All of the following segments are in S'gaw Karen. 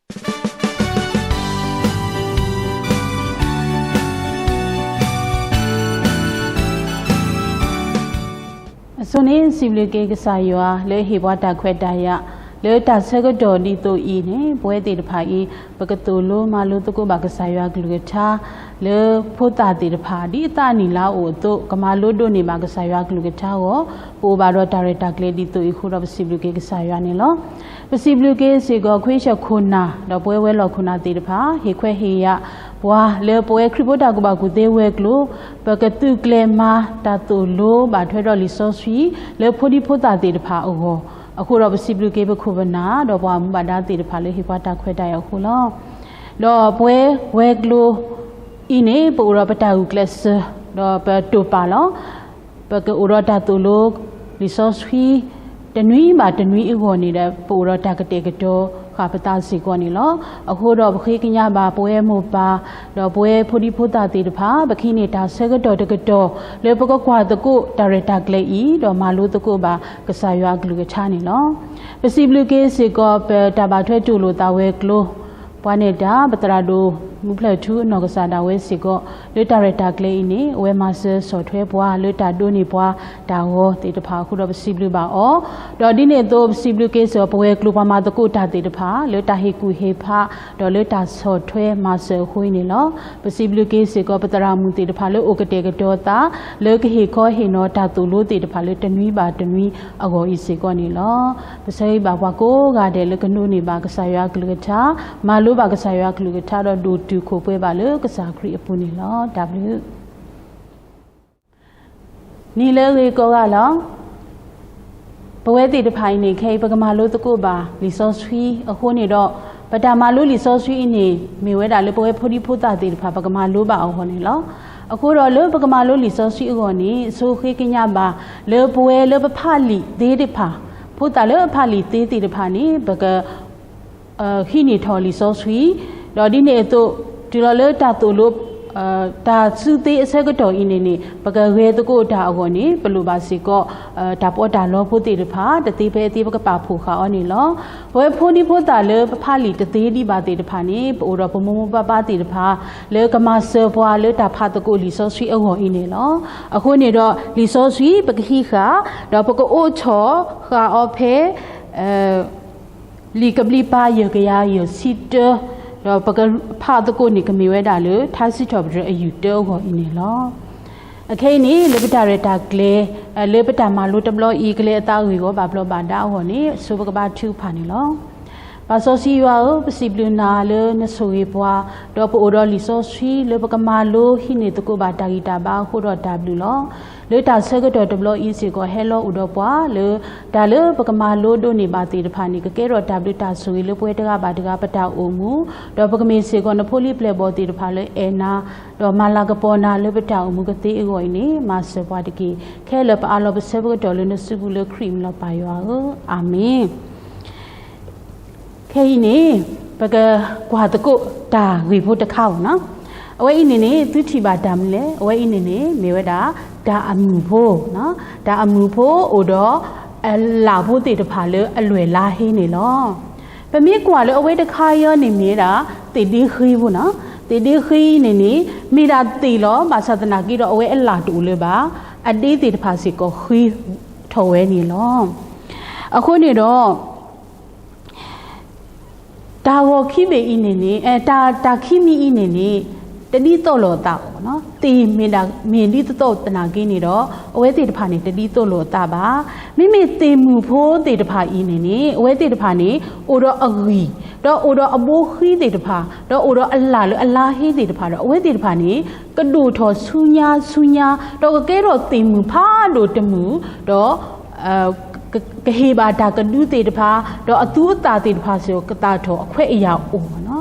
အဆိန့ၣ် စံးဘျုးက့ၤကစၢ်ယွၤလၢအဟ့ၣ်ပှၤတၢ်ခွဲးတၢ်ယာ် လၢတၢ်ဆၢကတီၢ်ဒ်သိးအံၤန့ၣ် ပဝဲသ့ၣ်တဖၣ်အံၤ ပကသိၣ်လိမၤလိသကိးဘၣ်ကစၢ်ယွၤကလုၢ်ကထါ လၢဖိသၣ်သ့ၣ်တဖၣ် ဒ်အသးနံၣ်လါအိၣ်အသိး ကမၤလိဒိးန့ၢ်ဘၣ်ကစၢ်ယွၤကလုၢ်ကထါအဂီၢ် ပအိၣ်ဘၣ်ဒီးတၢ်ရဲၣ်တၢ်ကျဲၤဒ်သိးအံၤအဃိဒီး ပစံးဘျုးက့ၤကစၢ်ယွၤန့ၣ်လီၤ. ပစံးဘျုးက့ၤစ့ၢ်ကီး ခွံဆၢၣ်ခိၣ်နၢ် ဒီးပဝဲဝဲၤလီၢ်ခိၣ်နၢ်သ့ၣ်တဖၣ် ဟ့ၣ်ခွဲးဟ့ၣ်ယာ်ပှၤလၢပဝဲခရံာ်ဖိတၢ်ကူၣ်ဘၣ်ကူၣ်သ့ဝဲၤကျိၤ ပကသုးကျဲၤမၤတၢ်သိၣ်လိဘၣ်ထွဲဒီးလံာ်စီဆှံ လၢဖိဒံဖိသၣ်သ့ၣ်တဖၣ်အဂီၢ် အဃိဒီးပစံးဘျုးက့ၤပခိၣ်ပနၢ် ဒီးပှၤမူဘၣ်ဒါသ့ၣ်တဖၣ်လၢဟ့ၣ်ပှၤတၢ်ခွဲးတၢ်ယာ်အဃိလီၤ. ဒီးပဝဲဝဲၤကျိၤအံၤန့ၣ် ပအိၣ်ဒီးပတၢ်ဂုာ်ကျဲးစၢး ဒီးပတိာ်ပာ်လီၤ. ပကအိၣ်ဒီးတၢ်သိၣ်လိလံာ်စီဆှံ တနွံဘၣ်တနွံအဂီၢ်န့ၣ်ဒီး ပအိၣ်ဒီးတၢ်ကတဲာ်ကတီၤဃာ်ပသးစ့ၢ်ကီးန့ၣ်လီၤ. အဃိဒီးပဃ့ကညးဘၣ်ပဝဲမိၢ်ပၢ် ဒီးပဝဲဖိဒံဖိသၣ်သ့ၣ်တဖၣ် ပကဟံးန့ၢ်တၢ်ဆၢကတီၢ်တကတီၢ် လၢပကကွၢ်သကိးတၢ်ရဲၣ်တၢ်ကျဲၤအံၤ ဒီးမၤလိသကိးဘၣ်ကစၢ်ယွၤအကလုၢ်ကထါန့ၣ်လီၤ. ပစံးဘျုးက့ၤစ့ၢ်ကီး ပတၢ်ဘၣ်ထွဲတူၢ်လိာ်သးဝဲၤကျိၤ ပှၤနဲၣ်တၢ် ပသရၣ်ဒိၣ်မူဖျၢၣ်ထူအနီၢ်ကစၢ်ဒၣ်ဝဲစ့ၢ်ကီး လၢတၢ်ရဲၣ်တၢ်ကျဲၤအံၤန့ၣ် အဝဲမၤစၢၤဆီၣ်ထွဲပှၤလၢတၢ်ဒိးန့ၢ်ပှၤတၢ်ဂီၤသ့ၣ်တဖၣ်အဃိဒီး ပစံးဘျုးဘၣ်အီၤ, ဒီးဒ်န့ၣ်အသိး ပစံးဘျုးက့ၤစ့ၢ်ကီး ပဝဲၤကျိၤပှၤမၤသကိးတၢ်သ့ၣ်တဖၣ် လၢတၢ်ဟ့ၣ်ကူၣ်ဟ့ၣ်ဖး ဒီးလၢတၢ်ဆီၣ်ထွဲမၤစၢၤအဃိအံၤန့ၣ်လီၤ. ပစံးဘျုးက့ၤစ့ၢ်ကီး ပသရၣ်မုၣ်သ့ၣ်တဖၣ်လၢအိၣ်ကတဲာ်ကတီၤသး လၢကဟ့ၣ်ခီဟ့ၣ်နီၤတၢ်သိၣ်လိသ့ၣ်တဖၣ်လၢတနွံဘၣ်တနွံအဂီၢ်အံၤစ့ၢ်ကီးန့ၣ်လီၤ. ပဆၢဂ့ၤဘၣ်ပှၤကိးဂၤဒဲးလၢကဒိးန့ၢ်ဘၣ်ကစၢ်ယွၤအကလုၢ်ကထါ, မၤလိဘၣ်ကစၢ်ယွၤအကလုၢ်ကထါဒီးဒိၣ်တုာ်ခိၣ်ပှဲၤဘၣ်လၢကစၢ်ခရံာ်အပူၤန့ၣ်လီၤ. တၢ်ဘျုး နံၤလၢအဂ့ၤကိးဂၤလီၤ. ပဝဲသ့ၣ်တဖၣ်အံၤန့ၣ် ခဲအံၤပကမၤလိသကိးဘၣ်လံာ်စီဆှံအဃိန့ၣ်ဒီး ပတၢ်မၤလိလံာ်စီဆှံအံၤန့ၣ် မ့ၢ်ဝဲဒၣ်လၢပဝဲဖိဒံဖိသၣ်သ့ၣ်တဖၣ် ပကမၤလိဘၣ်အဂီၢ်န့ၣ်လီၤ. အဃိဒီးလၢပကမၤလိလံာ်စီဆှံအဂီၢ်န့ၣ် ဆိဃ့ကညးဘၣ် လၢပဝဲလၢပဖးလံာ်သ့သ့ၣ်တဖၣ်, ဖိသၣ်လၢအဖးလံာ်သ့သ့ၣ်တဖၣ်န့ၣ် ပက ဟံးန့ၢ်ထီၣ်လံာ်စီဆှံ, ဒီးဒ်န့ၣ်အသိး တုၤလီၤလၢတၢ်သိၣ်လိ တၢ်စုသ့အဆၢကတီၢ်အံၤန့ၣ်န့ၣ် ပကဂဲၤသကိးတၢ်အဂီၢ်န့ၣ် ပလိၣ်ဘၣ်စ့ၢ်ကီး တၢ်ပီးတၢ်လီဖိသ့ၣ်တဖၣ် တသ့ဖဲအသ့ ပကပာ်ဖှိၣ်ဃာ်အီၤန့ၣ်လီၤ. ပဝဲဖိဒံဖိသၣ်လၢပဖးလံာ်တသ့ဒံးဘၣ်သ့ၣ်တဖၣ်န့ၣ် ပအိၣ်ဒီးပမိၢ်မိၢ်ပၢ်ပၢ်သ့ၣ်တဖၣ် လၢကမၤစၢၤပှၤလၢတၢ်ဖးသကိးလံာ်စီဆှံအဂီၢ်အံၤန့ၣ်လီၤ. အဃိန့ၣ်ဒီး လံာ်စီဆှံပကဟံးဃာ် ဒီးပကအိးထီၣ်ဃာ်အီၤဖဲ လံာ်ကဘျံးပၤယဲၢ်ကယၤယဲၢ်ဆံတၢ, ဒီးပကဖးသကိးန့ၣ် ကမ့ၢ်ဝဲဒၣ်လၢ ထါစံးထီၣ်ပတြၢၤအယူၢ်တၢအဂီၢ်အံၤန့ၣ်လီၤ. အခဲအံၤန့ၣ် လၢပတၢ်ရဲၣ်တၢ်ကျဲၤ လၢပတၢ်မၤလိတဘျီအံၤ ကလဲၤအသးဂ့ၢ်ဂီၤဘၣ်ဘျီးဘၣ်ဒါအဂီၢ်န့ၣ် ဆိပကဘါထုကဖၣ်န့ၣ်လီၤ. ပၢ်စီဆှံယွၤဧၢ, ပစံးဘျုးနၤလၢနဆိၣ်ဂ့ၤပှၤ, ဒီးပအိၣ်ဒီးလံာ်စီဆှံလၢပကမၤလိဟံးန့ၢ်သကိးဘၣ်တၢ်ဂံၢ်တၢ်ဘါအဃိဒီးတၢ်ဘျုးလီၤ. လၢတၢ်ဆၢကတီၢ်တဘျီအံၤစ့ၢ်ကီး ဟဲလီၤအိၣ်ဒီးပှၤလၢ တၢ်လၢပကမၤလိဒိးန့ၢ်ဘၣ်သ့ၣ်တဖၣ်န့ၣ် ကကဲထီၣ်တၢ်ဘျုးတၢ်ဆိၣ်ဂ့ၤလၢပဝဲတဂၤဘၣ်တဂၤပတၢ်အိၣ်မူ, ဒီးပကမ့ၢ်စ့ၢ်ကီးနဖိလံၤပျဲၢ်ဘီၣ်သ့ၣ်တဖၣ်လၢအဲၣ်နၤ, ဒီးမၤလၤကပီၤနၤလၢပတၢ်အိၣ်မူကသ့အဂီၢ်အံၤန့ၣ် မၤစၢၤပှၤတက့ၢ်. ခဲလၢာ်ပအးလီၤပဆၢပကတီၢ်လၢနစုပူၤလၢခရံာ်မံၤလီၤပၢ်ယွၤဧၢ, အၤမ့ၣ်. ခဲအံၤန့ၣ် ပကကွၢ်သကိးတၢ်ဂ့ၢ်ဖိတခါဧိၤနီၤ. အဝဲအံၤန့ၣ်န့ၣ် သုထံၣ်ဘၣ်တၢ်မနုၤလဲၣ်, အဝဲအံၤန့ၣ်န့ၣ် မ့ၢ်ဝဲဒၣ် တၢ်အမုၢ်ဖိ, တၢ်အမုၢ်ဖိအိၣ်ဒီးအလၣ်ဖိသ့ၣ်တဖၣ်လၢအလွဲၢ်လါဟ့န့ၣ်လီၤ. ပမ့ၢ်ကွၢ်လၢအဝဲတခါအံၤန့ၣ် မ့ၢ်ဝဲဒၣ် သ့ၣ်ဒ့ဃ့ဖိနီၤ. သ့ၣ်ဒ့ဃ့အံၤန့ၣ်န့ၣ် မ့ၢ်ဒၣ်သ့ၣ်လီၤ, ဘၣ်ဆၣ်သနာ်က့ဒီး အဝဲအလၣ်တအိၣ်လၢၤဘၣ်, အဒ့သ့ၣ်တဖၣ်စ့ၢ်ကီးဃ့ထီၣ်ဝဲန့ၣ်လီၤ. အဃိန့ၣ်ဒီး တၢ်ဂီၤခံဘ့ၣ်အံၤန့ၣ်န့ၣ် တၢ် တၢ်ခံမံၤအံၤန့ၣ်န့ၣ် တဒ်သိးလိာ်အသးဘၣ်နီၤ. သ့ၣ်မ့ၢ်ဒၣ် မ့ၢ်ဒ်သိးသိးသနာ်က့န့ၣ်ဒီး အဝဲသ့ၣ်တဖၣ်န့ၣ် တဒ်သိးလိာ်အသးဘၣ်. မ့မ့ၢ်သ့ၣ်မုၢ်ဖိသ့ၣ်တဖၣ်အံၤန့ၣ်န့ၣ် အဝဲသ့ၣ်တဖၣ်န့ၣ် အိၣ်ဒီးအဂံၢ်, ဒီးအိၣ်ဒီးအဘိဃံသ့ၣ်တဖၣ်, ဒီးအိၣ်ဒီးအလၣ်လၢအလါဟ့သ့ၣ်တဖၣ်ဒီး အဝဲသ့ၣ်တဖၣ်န့ၣ် ကဒိၣ်ထီၣ်ဆူညါဆူညါ, ဒီးကကဲထီၣ်သ့ၣ်မုၢ်ဖးဒိၣ်တမုၢ်, ဒီး ကဟ့ၣ်ဘၣ်တၢ်ကဒုသ့ၣ်တဖၣ်, ဒီးအသူအသၣ်သ့ၣ်တဖၣ်စ့ၢ်ကီး ကသၣ်ထီၣ်အခွဲးအယာ်အိၣ်,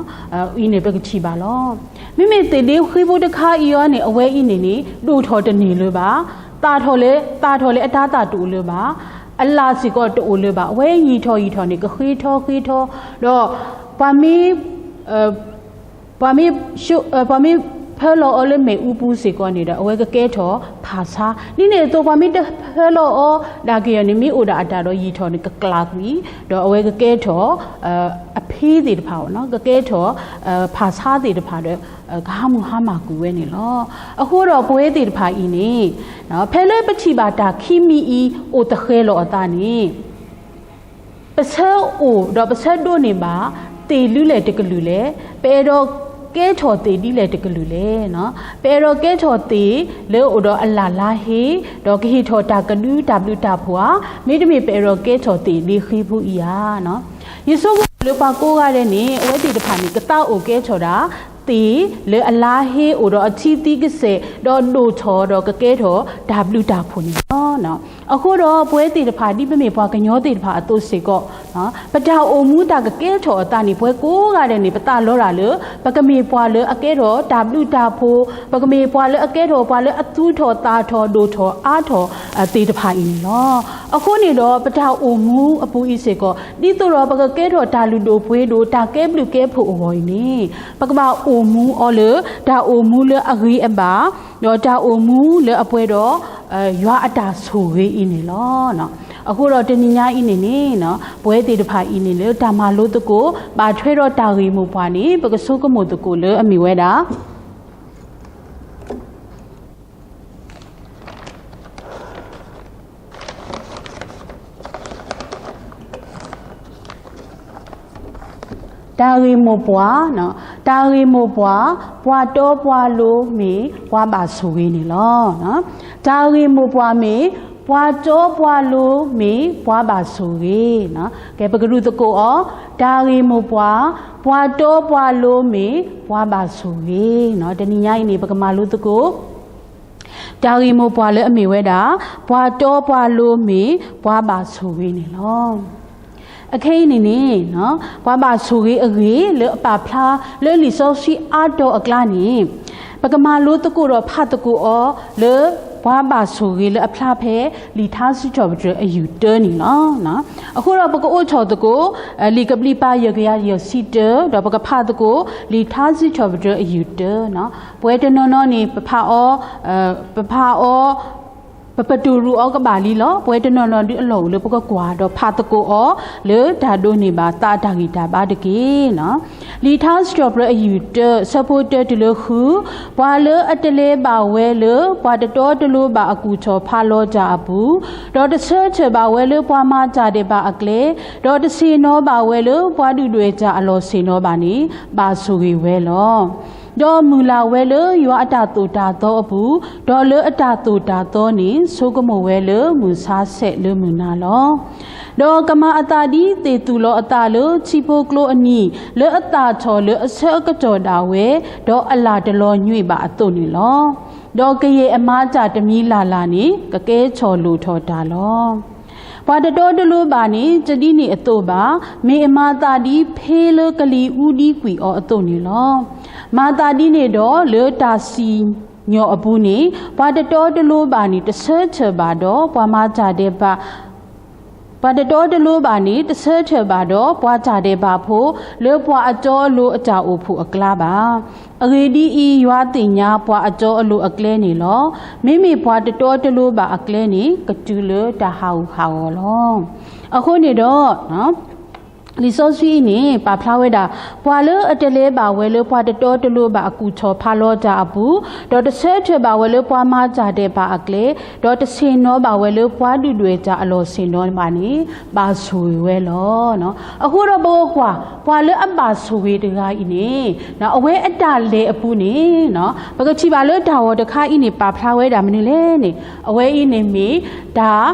အံၤန့ၣ် ပကထံၣ်ဘၣ်လီၤ. မ့မ့ၢ်သ့ၣ်ဒ့ဃ့ဖိတခါအံၤအံၤန့ၣ် အဝဲအံၤန့ၣ်န့ၣ် ဒိၣ်ထီၣ်တန့ၢ်လၢၤဘၣ်, သၣ်ထီၣ်လဲၣ် သၣ်ထီၣ်လဲၣ် အတၢ်သၣ်တအိၣ်လၢၤဘၣ်, အလၣ်စ့ၢ်ကီးတအိၣ်လၢၤဘၣ်, အဝဲယံာ်ထီၣ်ယံာ်ထီၣ်န့ၣ် ကဃ့ထီဃ့ထီ, ဒီး ပှၤမ့ၢ် ပှၤမ့ၢ် ပှၤမ့ၢ် ဖၢလီၤအီၤလၢမ့ၣ်အူပူၤစ့ၢ်ကီးန့ၣ်ဒီး အဝဲကကဲထီၣ်ဖးဆါ, ဒ်န့ၣ်အသိးပှၤမ့ၢ်တဖၢလီၤအီၤဒၣ်က့ၤအီၤန့ၣ် မ့ၢ်အိၣ်ဒၣ်အတၢ်ဒီးယံာ်ထီၣ်န့ၣ် ကကျးကွံာ်, ဒီးအဝဲကကဲထီၣ် အဖ့သ့ၣ်တဖၣ် ကကဲထီၣ် ဖးဆါသ့ၣ်တဖၣ်ဒီး ကဟါမၢ်ဟါမၢ်ကွံာ်ဝဲန့ၣ်လီၤ. အဃိဒီးပဝဲသ့ၣ်တဖၣ်အံၤန့ၣ် ဖဲလၢပထံၣ်ဘၣ်တၢ်ခံမံၤအံၤအိၣ်သဃဲၤလီၤအသးန့ၣ် ပဆၢအိၣ်ဒီးပဆၢဒိးန့ၢ်ဘၣ် သ့ၣ်လုလဲၣ်တကလုာ်လဲၣ်, ပအဲၣ်ဒိးကဲထီၣ်သ့ၣ်ဒ်လဲၣ်တကလုာ်လဲၣ်. ပအဲၣ်ဒိးကဲထီၣ်သ့ၣ်လၢအိၣ်ဒီးအလၢ်လါဟ့, ဒီးကဟ့ၣ်ထီၣ်တၢ်ကဒုတၢ်ဘျုးတၢ်ဖှိၣ်ဧါ, မ့တမ့ၢ်ပအဲၣ်ဒိးကဲထီၣ်သ့ၣ်လ့ဃ့ဖိအံၤဧါ. ယဆိကမိၣ်လၢပှၤကိးဂၤဒဲးန့ၣ် အဝဲသ့ၣ်တဖၣ်န့ၣ် ကသးအိၣ်ကဲထီၣ်ဒၣ် သ့ၣ်လၢအလါဟ့အိၣ်ဒီးအထံသံကစဲာ် ဒီးဒိၣ်ထီၣ်ဒီးကကဲထီၣ်တၢ်ဘျုးတၢ်ဖှိၣ်န့ၣ်လီၤ. အဃိဒီးပဝဲသ့ၣ်တဖၣ် ဒ်ပမ့ၢ်ပှၤကညီသ့ၣ်တဖၣ်အသိးစ့ၢ်ကီး ပတၢ်အိၣ်မူတၢ်ကကဲထီၣ်အသးန့ၣ် ပှၤကိးဂၤဒဲးန့ၣ် ပသးလီတၢ်လၢ ပကမ့ၢ်ပှၤလၢအကဲထီၣ်တၢ်ဘျုးတၢ်ဖှိၣ်, ပကမ့ၢ်ပှၤလၢအကဲထီၣ်ပှၤလၢအသူၣ်ထီၣ်သးထီၣ်ဒိၣ်ထီၣ်အါထီၣ်သ့ၣ်တဖၣ်အံၤန့ၣ်လီၤ. အဃိန့ၣ်ဒီးပတၢ်အိၣ်မူအပူၤအံၤစ့ၢ်ကီး ဒ်သိးဒီးပကကဲထီၣ်တၢ်လုၢ်ဒိၣ်ပှ့ၤဒိၣ် တၢ်ကဲဘျုးကဲဖှိၣ်အဂီၢ်အံၤန့ၣ် ပကဘၣ်အိၣ်မူအီၤလၢ တၢ်အိၣ်မူလၢအဂ့ၤအဘၣ် ဒီးတၢ်အိၣ်မူလၢအပှဲၤဒီး ယွၤအတၢ်ဆိၣ်ဂ့ၤအံၤန့ၣ်လီၤ. အဃိဒီးတနံၤညါအံၤန့ၣ်န့ၣ် ပဝဲသ့ၣ်တဖၣ်အံၤန့ၣ်လၢတၢ်မၤလိသကိး ဘၣ်ထွဲဒီးတၢ်ဂ့ၢ်မိၢ်ပှၢ်န့ၣ် ပကဆိကမိၣ်သကိးလၢအမ့ၢ်ဝဲဒၣ် တၢ်ဂ့ၢ်မိၢ်ပှၢ်, တၢ်ဂ့ၢ်မိၢ်ပှၢ်, ပှၤတီပှၤလိၤမ့ၢ်ပှၤဘၣ်ဆိၣ်ဂ့ၤန့ၣ်လီၤ. တၢ်ဂ့ၢ်မိၢ်ပှၢ်မ့ၢ် ပှၤတီပှၤလိၤမ့ၢ်ပှၤဘၣ်ဆိၣ်ဂ့ၤ. ကဲ ပကဒုးသကိးအီၤ, တၢ်ဂ့ၢ်မိၢ်ပှၢ်, ပှၤတီပှၤလိၤမ့ၢ်ပှၤဘၣ်ဆိၣ်ဂ့ၤ. တနံၤညါအံၤန့ၣ် ပကမၤလိသကိး တၢ်ဂ့ၢ်မိၢ်ပှၢ်လၢအမ့ၢ်ဝဲဒၣ် ပှၤတီပှၤလိၤမ့ၢ်ပှၤဘၣ်ဆိၣ်ဂ့ၤန့ၣ်လီၤ. အခဲအံၤန့ၣ်န့ၣ် ပှၤဘၣ်ဆိၣ်ဂ့ၤအဂ့ၢ်လၢအပာ်ဖျါလၢလံာ်စီဆှံအါတီၤအကျါန့ၣ် ပကမၤလိသကိးဒီးဖးသကိးအီၤလၢ ပှၤဘၣ်ဆိၣ်ဂ့ၤလၢအဖျါဖဲ လံာ်ထါစံးထီၣ်ပတြၢၤအယူၢ်တၢန့ၣ်လီၤ. အဃိဒီးပကအိးထီၣ်သကိး လံာ်ကပျံၤပၤယဲၢ်ကယၤယဲၢ်ဆံတၢ ဒီးပကဖးသကိး လံာ်ထါစံးထီၣ်ပတြၢၤအယူၢ်တၢ ပဝဲတနီၤနီၤန့ၣ် ပဖးအီၤ ပဖးအီၤ ပပတုာ်ရူးအီၤကဘၣ်လံလီၤ. ပဝဲတနီၤနီၤဒုးအလီၢ်အိၣ်လၢပကကွၢ်ဒီးဖးသကိးအီၤ လၢတၢ်ဒိးန့ၢ်ဘၣ်သးအတၢ်ဂံၢ်တၢ်ဘါတက့ၢ်. လံာ်ထါစံးထီၣ်ပတြၢၤအယူၢ်တၢ ဆၢဖိတၢတုၤလၢဃု, ပှၤလၢအတလဲၤဘၣ်ဝဲလၢ ပှၤတတီတလိၤဘၣ်အကူၣ်ထီၣ်ဖးလီၤတၢ်အပူၤ, ဒီးတဆၢထၢၣ်ဘၣ်ဝဲလၢပှၤမၤတၢ်ဒဲးဘးအကျဲ, ဒီးတဆ့ၣ်နီၤဘၣ်ဝဲလၢပှၤဒုၣ်ဒွဲၣ်တၢ်အလီၢ်ဆ့ၣ်နီၤဘၣ်န့ၣ် ဘၣ်ဆိၣ်ဂ့ၤဝဲလီၤ. ဒီးမုၢ်လၢ်ဝဲလၢယွၤအတၢ်သိၣ်တၢ်သီအပူၤ, ဒီးလၢအတၢ်သိၣ်တၢ်သီန့ၣ် ဆိကမိၣ်ဝဲလၢမုၢ်ဆါဆဲးလၢမုၢ်နၤလီၤ. ဒီးကမၤအသးဒ်သ့ၣ်သူၣ်လီၤအသးလၢထံဖိကျိအနံၤ, လၢအသၣ်ထီၣ်လၢအဆၢအကတီၢ်ဒၣ်ဝဲ, ဒီးအလၢ်တလီၤညွံးဘၣ်အသိးန့ၣ်လီၤ. ဒီးကယဲၢ်အမၤတၢ်တမံၤလၢ်လၢ်န့ၣ် ကကဲထီၣ်လိၣ်ထီၣ်တၢ်လီၤ. ပှၤတတီတလိၤဘၣ်န့ၣ် တဒ်န့ၣ်အသိးဘၣ်, မ့ၢ်အမၤသးဒ်ဖ့လၢကလံၤအူဒံကွံာ်အီၤအသိးန့ၣ်လီၤ. မၤသးဒ်န့ၣ်ဒီး လၢတၢ်စံၣ်ညီၣ်အပူၤန့ၣ် ပှၤတတီတလိၤဘၣ်န့ၣ် တဆၢထၢၣ်ဘၣ်ဒီးပှၤမၤတၢ်ဒဲးဘး ပှၤတတီတလိၤဘၣ်န့ၣ် တဆၢထၢၣ်ဘၣ်ဒီးပှၤတၢ်ဒဲးဘးဖိ လၢပှၤအတီအလိၤအတၢ်အိၣ်ဖှိၣ်အကျါဘၣ်. အဂ့ၢ်ဒ်အံၤ, ယွၤသ့ၣ်ညါပှၤအတီအလိၤအကျဲန့ၣ်လီၤ. မ့မ့ၢ်ပှၤတတီတလိၤဘၣ်အကျဲန့ၣ် ကတုၤလၢတၢ်ဟးဂူာ်ဟးဂီၤလီၤ. အဃိန့ၣ်ဒီး လံာ်စီဆှံအံၤန့ၣ် ပာ်ဖျါဝဲဒၣ် ပှၤလၢအတလဲၤဘၣ်ဝဲလၢပှၤတတီတလိၤဘၣ်အကူၣ်ထီၣ်ဖးလီၤတၢ်အပူၤ, ဒီးတဆၢထၢၣ်ဘၣ်ဝဲလၢပှၤမၤတၢ်ဒဲးဘးအကျဲ, ဒီးတဆ့ၣ်နီၤဘၣ်ဝဲလၢပှၤဒုၣ်ဒွဲၣ်တၢ်အလီၢ်ဆ့ၣ်နီၤဘၣ်န့ၣ် ဘၣ်ဆိၣ်ဂ့ၤဝဲလီၤ. အဃိဒီးပကကွၢ် ပှၤလၢအဘၣ်ဆိၣ်ဂ့ၤတဂၤအံၤန့ၣ် အဝဲအတၢ်လဲၤအပူၤန့ၣ် ပကထံၣ်ဘၣ်လၢတၢ်ဂီၤတခါအံၤန့ၣ် ပာ်ဖျါဝဲဒၣ်မနုၤလဲၣ်န့ၣ် အဝဲအံၤန့ၣ်မ့ၢ် တၢ်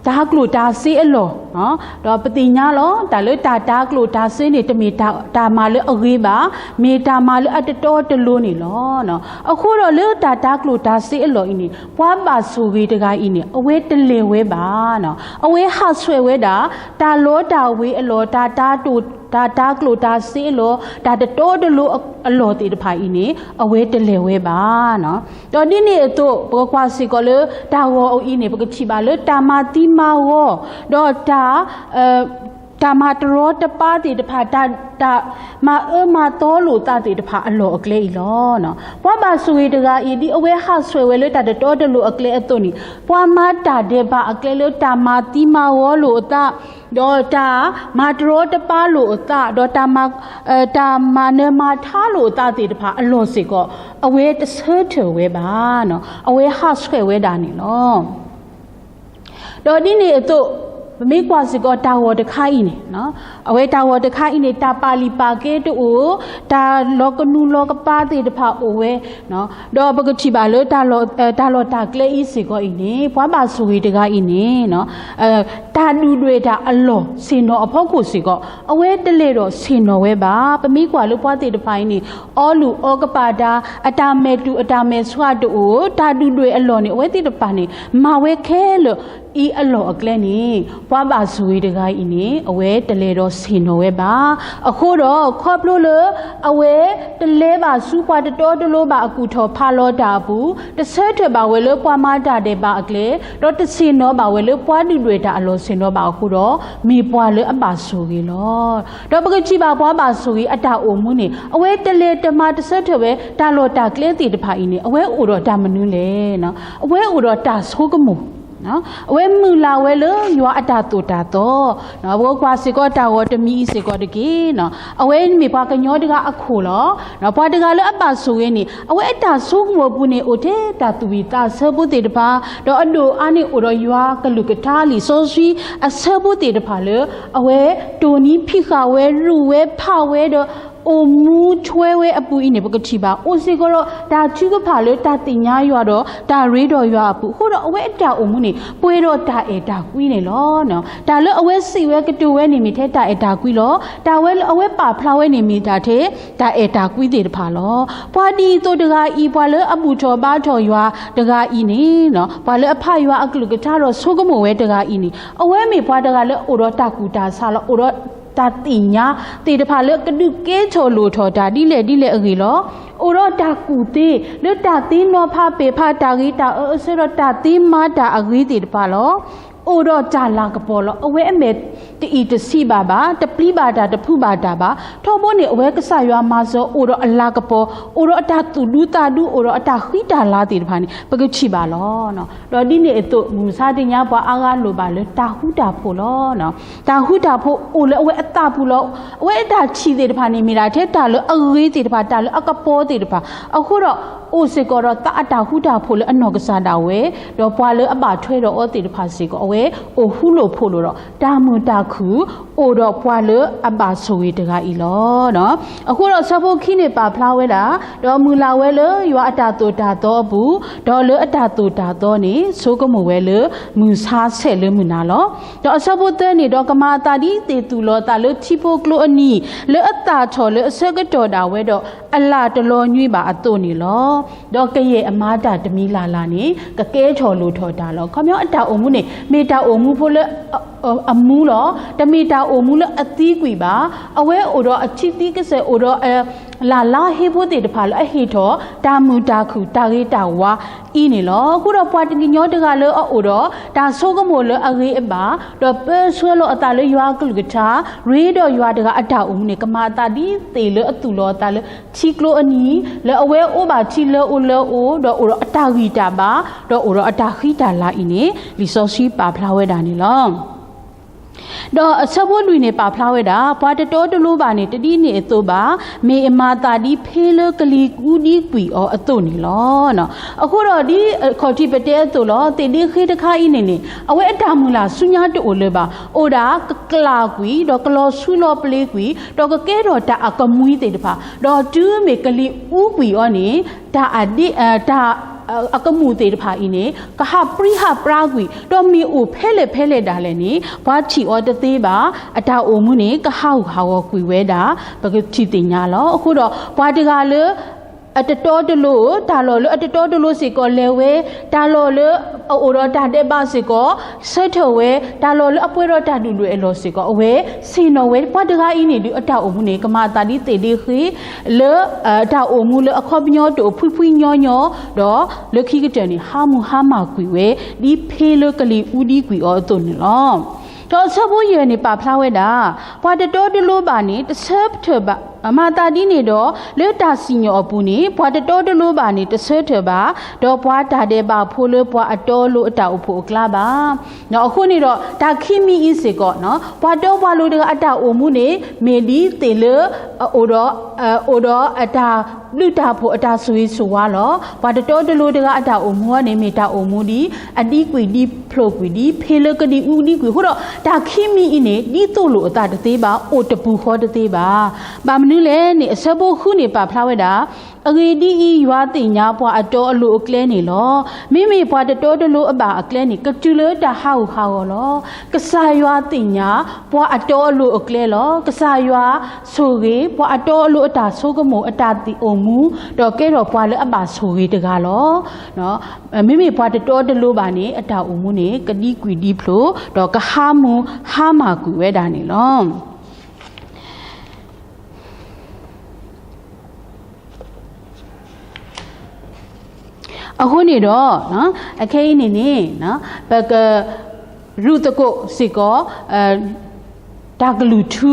တၢ်ကျိၣ်တၢ်စ့အလီၢ်, ဒီးပသ့ၣ်ညါလီၤ တၢ်လၢတၢ်တၢ်ကျိၣ်တၢ်စ့န့ၣ် တမ့ၢ်တၢ်မၤလၢအဂ့ၤဘၣ်, မ့ၢ်တၢ်မၤလၢအတတီတလိၤန့ၣ်လီၤ. အဃိဒီးလၢတၢ်တၢ်ကျိၣ်တၢ်စ့အလီၢ်အံၤန့ၣ် ပှၤဘၣ်ဆိၣ်ဂ့ၤတဂၤအံၤန့ၣ် အဝဲတလဲၤဝဲဘၣ်, အဝဲဟးဆှဲးဝဲဒၣ် တၢ်လီတၢ်ဝ့ၤအလီၢ်, တၢ်တၢ်ကျိၣ်တၢ်စ့အလီၢ်, တၢ်တတီတလိၤအလီၢ်သ့ၣ်တဖၣ်အံၤန့ၣ် အဝဲတလဲၤဝဲဘၣ်. ဒီးဒ်န့ၣ်အသိး ပကကွၢ်စ့ၢ်ကီးလၢ တၢ်ဂီၤအံၤန့ၣ် ပကထံၣ်ဘၣ်လၢတၢ်မၤသံမၤဂီၤ, ဒီးတၢ် တၢ်မၤတရီတပါသ့ၣ်တဖၣ်, တၢ်, တၢ်မၤအၢမၤသီလိာ်သးသ့ၣ်တဖၣ်အလီၢ်အကျဲအံၤလီၤ. ပှၤဘၣ်ဆိၣ်ဂ့ၤတဂၤအံၤ ဒ်အဝဲဟးဆှဲးဝဲလၢတၢ်တတီတလိၤအကျဲအသိးန့ၣ်, ပှၤမၤတၢ်ဒဲးဘးအကျဲလၢတၢ်မၤသံမၤဝီလိာ်အသး, ဒီးတၢ်မၤတရီတပါလိာ်အသး, ဒီးတၢ်မၤ, တၢ်မၤနၢၤမၤထါလိာ်အသးသ့ၣ်တဖၣ်အလီၢ်စ့ၢ်ကီး အဝဲတဆၢထၢၣ်ဝဲဘၣ်, အဝဲဟးဆှဲးဝဲဒၣ်န့ၣ်လီၤ. ဒီးဒ်န့ၣ်အသိး, ပမ့ၢ်ကွၢ်စ့ၢ်ကီးတၢ်ဂီၤတခါအံၤန့ၣ်, အဝဲတၢ်ဂီၤတခါအံၤန့ၣ် တၢ်ပာ်လုၢ်ပာ်ကဲတအိၣ်, တၢ်လီၤကနူၤလီၤကပၤသ့ၣ်တဖၣ်အိၣ်ဝဲ, ဒီးပကထံၣ်ဘၣ်လၢ တၢ်လီၢ်တၢ်ကျဲအံၤစ့ၢ်ကီးအံၤန့ၣ် ပှၤဘၣ်ဆိၣ်ဂ့ၤတဂၤအံၤန့ၣ် တၢ်ဒုၣ်ဒွဲၣ်တၢ်အလီၢ်ဆ့ၣ်နီၤအဖီခိၣ်စ့ၢ်ကီး အဝဲတလဲၤဒီးဆ့ၣ်နီၤဝဲဘၣ်. ပမ့ၢ်ကွၢ်လၢပှၤသ့ၣ်တဖၣ်အံၤန့ၣ် အီလုၢ်အီကပၤတၢ်, အတၢ်မဲာ်တူာ်အတၢ်မဲာ်ဆှးတအိၣ်, တၢ်ဒုၣ်ဒွဲၣ်အလီၢ်န့ၣ် အဝဲသ့ၣ်တဖၣ်န့ၣ် မၤဝဲခဲလၢာ်အံၤအလီၢ်အကျဲန့ၣ် ပှၤဘၣ်ဆိၣ်ဂ့ၤတဂၤအံၤန့ၣ် အဝဲတလဲၤဒီးဆ့ၣ်နီၤဝဲဘၣ်. အဃိဒီး ခီဖျိလၢ အဝဲတလဲၤဘၣ်ဆူပှၤတတီတလိၤဘၣ်အကူၣ်ထီၣ်ဖးလီၤတၢ်အပူၤ, တဆၢထၢၣ်ဘၣ်ဝဲလၢပှၤမၤတၢ်ဒဲးဘးအကျဲ, ဒီးတဆ့ၣ်နီၤဘၣ်ဝဲလၢပှၤဒုၣ်ဒွဲၣ်တၢ်အလီၢ်ဆ့ၣ်နီၤဘၣ်အဃိဒီး မ့ၢ်ပှၤလၢအဘၣ်ဆိၣ်ဂ့ၤလီၤ. ဒီးပကထံၣ်ဘၣ်ပှၤဘၣ်ဆိၣ်ဂ့ၤအတၢ်အိၣ်မူန့ၣ် အဝဲတလဲၤတမၤတဆၢထၢၣ်ဝဲတၢ်လီၢ်တၢ်ကျဲသ့ၣ်တဖၣ်အံၤန့ၣ် အဝဲအိၣ်ဒီးတၢ်မနုၤလဲၣ်. အဝဲအိၣ်ဒီးတၢ်ဆိကမိၣ် အဝဲမုၢ်လၢ်ဝဲလၢယွၤအတၢ်သိၣ်တၢ်သီ, ပကကွၢ်စ့ၢ်ကီးတၢ်ဂီၤတမံၤအံၤစ့ၢ်ကီးတက့ၢ်. အဝဲမ့ၢ်ပှၤကညီတဂၤအခိၣ်လီၤ. ပှၤတဂၤလၢအဘၣ်ဆိၣ်ဂ့ၤန့ၣ် အဝဲအတၢ်ဆိကမိၣ်အပူၤန့ၣ် အိၣ်ထဲတၢ်သူၣ်ဝံၣ်သးဆၢဖိသ့ၣ်တဖၣ်, ဒီးအဒိၣ်အါန့ၣ်အိၣ်ဒီးယွၤကလုၢ်ကထါလံာ်စီဆှံအဆၢဖိသ့ၣ်တဖၣ်လၢ အဝဲတိၢ်နံၤဖံးဃာ်ဝဲ ရူၢ်ဝဲဖးဝဲဒီး အိၣ်မူထွဲဝဲအပူၤအံၤန့ၣ် ပကထံၣ်ဘၣ် အိၣ်စ့ၢ်ကီးဒီးတၢ်ထုကဖၣ်လၢတၢ်သ့ၣ်ညါယွၤဒီးတၢ်ရ့ဒီးယွၤအပူၤ, အဃိဒီးအဝဲအတၢ်အိၣ်မူန့ၣ် ပှဲၤဒီးတၢ်အဲၣ်တၢ်ကွံန့ၣ်လီၤ. တၢ်လၢအဝဲစံးဝဲကတိၤဝဲန့ၣ်မ့ၢ်ထဲတၢ်အဲၣ်တၢ်ကွံလီၤ. တၢ်ဝဲလၢအဝဲပာ်ဖျါဝဲန့ၣ်မ့ၢ်တၢ်ထဲ တၢ်အဲၣ်တၢ်ကွံသ့ၣ်တဖၣ်လီၤ. ပှၤဒ်သိးတဂၤအံၤ ပှၤလၢအဘူၣ်ထီၣ်ဘါထီၣ်ယွၤတဂၤအံၤန့ၣ် ပှၤလၢအဖးယွၤအကလုၢ်ကထါဒီးဆိကမိၣ်ဝဲတဂၤအံၤန့ၣ် အဝဲမ့ၢ်ပှၤတဂၤလၢအအိၣ်ဒီးတၢ်ကူၣ်တၢ်ဆးလီၤ. အိၣ်ဒီးတၢ်သ့ၣ်ညါသ့ၣ်တဖၣ်လၢကဒုးကဲထီၣ်လိၣ်ထီၣ်တၢ်ဒ်လဲၣ်ဒ်လဲၣ်အဂ့ၢ်လီၤ. အိၣ်ဒီးတၢ်ကူၣ်သ့ လၢတၢ်သ့နီၤဖးပဲာ်ဖးတၢ်ဂ့ၤတၢ်အၢအဆၢဒီးတၢ်သ့မၤတၢ်အဂ့ၤသ့ၣ်တဖၣ်လီၤ. အိၣ်ဒီးတၢ်လၤကပီၤလီၤ. အဝဲအမဲာ်တအံၤတဆံးဘၣ်ဘၣ်, တပျံၤဘၣ်တၢ်တဖုးဘၣ်တၢ်ဘၣ်. ထီဘိန့ၣ် အဝဲကစၢ်ယွၤမၤစၢၤ အိၣ်ဒီးအလၤကပီၤ, အိၣ်ဒီးအတၢ်သူၣ်ဒူသးဒူ, အိၣ်ဒီးအတၢ်ဃံတၢ်လၤသ့ၣ်တဖၣ်န့ၣ် ပကထံၣ်ဘၣ်လီၤ. ဒီးဒ်န့ၣ်အသိး မုၢ်မဆါတနံၤညါ ပှၤအါဂၤလိၣ်ဘၣ်လၢတၢ်ဃူတၢ်ဖိးလီၤ. တၢ်ဃူတၢ်ဖိးအိၣ်လၢအဝဲအသးပူၤလီၤ. အဝဲအတၢ်ထံၣ်သ့ၣ်တဖၣ်န့ၣ် မ့ၢ်ဒၣ်ထဲတၢ်လၢအဂ့ၤသ့ၣ်တဖၣ်, တၢ်လၢအကပီၤသ့ၣ်တဖၣ်, အဃိဒီး အိၣ်စ့ၢ်ကီးဒီးသးအတၢ်ဃူတၢ်ဖိးလၢအနီၢ်ကစၢ်ဒၣ်ဝဲ, ဒီးပှၤလၢအဘၣ်ထွဲဒီးအီၤသ့ၣ်တဖၣ်စ့ၢ်ကီး အဝဲအိၣ်ဃူလိာ်ဖိးလိာ်ဒီး တၢ်မုာ်တၢ်ခုၣ် အိၣ်ဒီးပှၤလၢအဘၣ်ဆိၣ်ဂ့ၤတဂၤအံၤလီၤ. အဃိဒီးဆၢဖိခံန့ၣ်ပာ်ဖျါဝဲဒၣ်, ဒီးမုၢ်လၢ်ဝဲလၢယွၤအတၢ်သိၣ်တၢ်သီအပူၤ, ဒီးလၢအတၢ်သိၣ်တၢ်သီန့ၣ် ဆိကမိၣ်ဝဲလၢမုၢ်ဆါဆဲးလၢမုၢ်နၤလီၤ. ဒီးအဆၢဖိသၢန့ၣ်, ဒီးကမၤအသးဒ်သ့ၣ်သူၣ်လီၤအသးလၢထံဖိကျိအနံၤ, လၢအသၣ်ထီၣ်လၢအဆၢကတီၢ်ဒၣ်ဝဲဒီး အလၣ်တလီၤညွံးဘၣ်အသိးန့ၣ်လီၤ. ဒီးကယဲၢ်အမၤတၢ်တမံၤလၢ်လၢ်န့ၣ် ကကဲထီၣ်လိၣ်ထီၣ်တၢ်လီၤ. ခီပညီအတၢ်အိၣ်မူန့ၣ် မ့ၢ်တၢ်အိၣ်မူဖိလၢ အမူလီၤ. တမ့ၢ်တၢ်အိၣ်မူလၢအသံကွံာ်ဘၣ်. အဝဲအိၣ်ဒီးအထံသံကစၢၢ်, အိၣ်ဒီး လၢ်လၢဟ့ဖိသ့ၣ်တဖၣ်လၢအဟ့ၣ်ထီၣ် တၢ်မုာ်တၢ်ခုၣ်တၢ်ဂ့ၤတၢ်ဝါအံၤန့ၣ်လီၤ. အဃိဒီးပှၤတကညီတဂၤလၢအအိၣ်ဒီး တၢ်ဆိကမိၣ်လၢအဂ့ၤအဘၣ်, ဒီးပၢဆှၢလီၤအသးလၢယွၤအကလုၢ်ကထါ, ရ့ဒီးယွၤတဂၤအတၢ်အိၣ်မူန့ၣ် ကမၤအသးဒ်သ့ၣ်လၢအသူၣ်လီၤအသးလၢထံကျိအနံၤ, လၢအဝဲအိၣ်ဘၣ်ထံလၢအအိၣ်လၢအအိၣ်, ဒီးအိၣ်ဒီးအတၢ်ဂံၢ်တၢ်ဘါ, ဒီးအိၣ်ဒီးအတၢ်ဃံတၢ်လၤအံၤန့ၣ် လံာ်စီဆှံပာ်ဖျါဝဲဒၣ်န့ၣ်လီၤ. ဒီးအဆၢဖိလွံၢ်န့ၣ်ပာ်ဖျါဝဲဒၣ်, ပှၤတတီတလိၤဘၣ်န့ၣ် တဒ်န့ၣ်အသိးဘၣ်, မ့ၢ်အမၤသးဒ်ဖ့လၢကလံၤအူဒံကွံာ်အီၤအသိးန့ၣ်လီၤ. အဃိဒီးဒ်ခီၣ်ထံးပတဲအသိးလီၤ, သ့ၣ်ဒ့ဃ့တခါအံၤန့ၣ်န့ၣ် အဝဲအတၢ်မုၢ်လၢ်ဆူညါတအိၣ်လၢၤဘၣ်. အိၣ်ဒၣ်ကကျၢ်ကွံာ်, ဒီးကလီၤဆူလီၤပျ့ၤကွံာ်, ဒီးကကဲထီၣ်တၢ်အကမှံသ့ၣ်တဖၣ်, ဒီးတုၤမ့ၢ်ကလံၤအူကွံာ်အီၤန့ၣ် တၢ်အဒ့, တၢ်အကမူၣ်သ့ၣ်တဖၣ်အံၤန့ၣ် ကဟးပြံဟးပြါကွံာ်, ဒီးမ့ၢ်အိၣ်ဖဲလဲၣ်ဖဲလဲၣ်ဒၣ်လဲာ်န့ၣ် ပှၤထံၣ်အီၤတသ့ဘၣ်. အတၢ်အိၣ်မူန့ၣ် ကဟးဂူာ်ဟးဂီၤကွံာ်ဝဲဒၣ် ပကထံၣ်သ့ၣ်ညါလီၤ. အဃိဒီး ပှၤတဂၤလၢ အတတီတလိၤ, တၢ်လီၢ်လၢအတတီတလိၤစ့ၢ်ကီးလဲၤဝဲ, တၢ်လီၢ်လၢအအိၣ်ဒီးတၢ်ဒဲးဘးစ့ၢ်ကီး ဆၢထၢၣ်ဝဲ, တၢ်လီၢ်လၢအပှဲၤဒီးတၢ်ဒုၣ်ဒွဲၣ်အလီၢ်စ့ၢ်ကီး အဝဲဆ့ၣ်နီၤဝဲ. ပှၤတဂၤအံၤန့ၣ်ဒုး အတၢ်အိၣ်မူန့ၣ် ကမၤအသးဒ်သ့ၣ်ဒ့ဃ့ လၢ တၢ်အိၣ်မူလၢအခီပညီတအိၣ်ဖှံဖှံညီညီ, ဒီးလၢခံကတၢၢ်န့ၣ် ဟးမုၢ်ဟါမၢ်ကွံာ်ဝဲ ဒ်ဖ့လၢကလံၤအူဒံကွံာ်အီၤအသိးန့ၣ်လီၤ. ဒီးအဆၢဖိယဲၢ်န့ၣ် ပာ်ဖျါဝဲဒၣ် ပှၤတတီတလိၤဘၣ်န့ၣ် တဆၢထၢၣ်ဘၣ်, မၤသးဒ်န့ၣ်ဒီး လၢတၢ်စံၣ်ညီၣ်အပူၤန့ၣ် ပှၤတတီတလိၤဘၣ်န့ၣ် တဆၢထၢၣ်ဘၣ်, ဒီးပှၤတၢ်ဒဲးဘးဖိလၢပှၤအတီအလိၤအတၢ်အိၣ်ဖှိၣ်အကျါဘၣ်. အဃိန့ၣ်ဒီး တၢ်ခံမံၤအံၤစ့ၢ်ကီး ပှၤတီပှၤလိၤတဂၤအတၢ်အိၣ်မူန့ၣ် မ့ၢ်ဒ်သ့ၣ်လၢ အိၣ်ဒီး အိၣ်ဒီးအတၢ်ဘျုးတၢ်ဖှိၣ်အတၢ်ဆိၣ်ဂ့ၤဆိၣ်ဝါလီၤ. ပှၤတတီတလိၤတဂၤအတၢ်အိၣ်မူအံၤန့ၣ် မ့ၢ်တၢ်အိၣ်မူဒ်အဒံကွံာ်ဒံဖျိးကွံာ်ဒံ ဖ့လၢကဒံအူဒံကွံာ်အဃိဒီး တၢ်ခံမံၤအံၤန့ၣ် ဒ်သိးလိာ်အသးတသ့ဘၣ်, အိၣ်တပူၤဃီတသ့ဘၣ်. ဘၣ်မနုၤလဲၣ်န့ၣ် အဆၢဖိဃုန့ၣ် ပာ်ဖျါဝဲဒၣ် အဂ့ၢ်ဒ်အံၤ, ယွၤသ့ၣ်ညါပှၤအတီအလိၤအကျဲန့ၣ်လီၤ. မ့မ့ၢ်ပှၤတတီတလိၤအဘၣ်အကျဲန့ၣ် ကတုၤလၢတၢ်ဟးဂူာ်ဟးဂီၤလီၤ. ကစၢ်ယွၤသ့ၣ်ညါ ပှၤအတီအလိၤအကျဲလီၤ. ကစၢ်ယွၤဆိၣ်ဂ့ၤ ပှၤအတီအလိၤအတၢ်ဆိကမိၣ်အတၢ်သ့ၣ်အိၣ်မူ, ဒီးကဲထီၣ်ပှၤလၢအဘၣ်ဆိၣ်ဂ့ၤတဂၤလီၤ. မ့မ့ၢ်ပှၤတတီတလိၤဘၣ်န့ၣ် အတၢ်အိၣ်မူန့ၣ် ကဒံကွံာ်ဒံဖျိး, ဒီးကဟါမူဟါမၢ်ကွံာ်ဝဲဒၣ်န့ၣ်လီၤ. အဃိန့ၣ်ဒီး အခဲအံၤန့ၣ်န့ၣ် ပကရူၢ်သကိးစ့ၢ်ကီး တၢ်ကလုၢ်ထူ,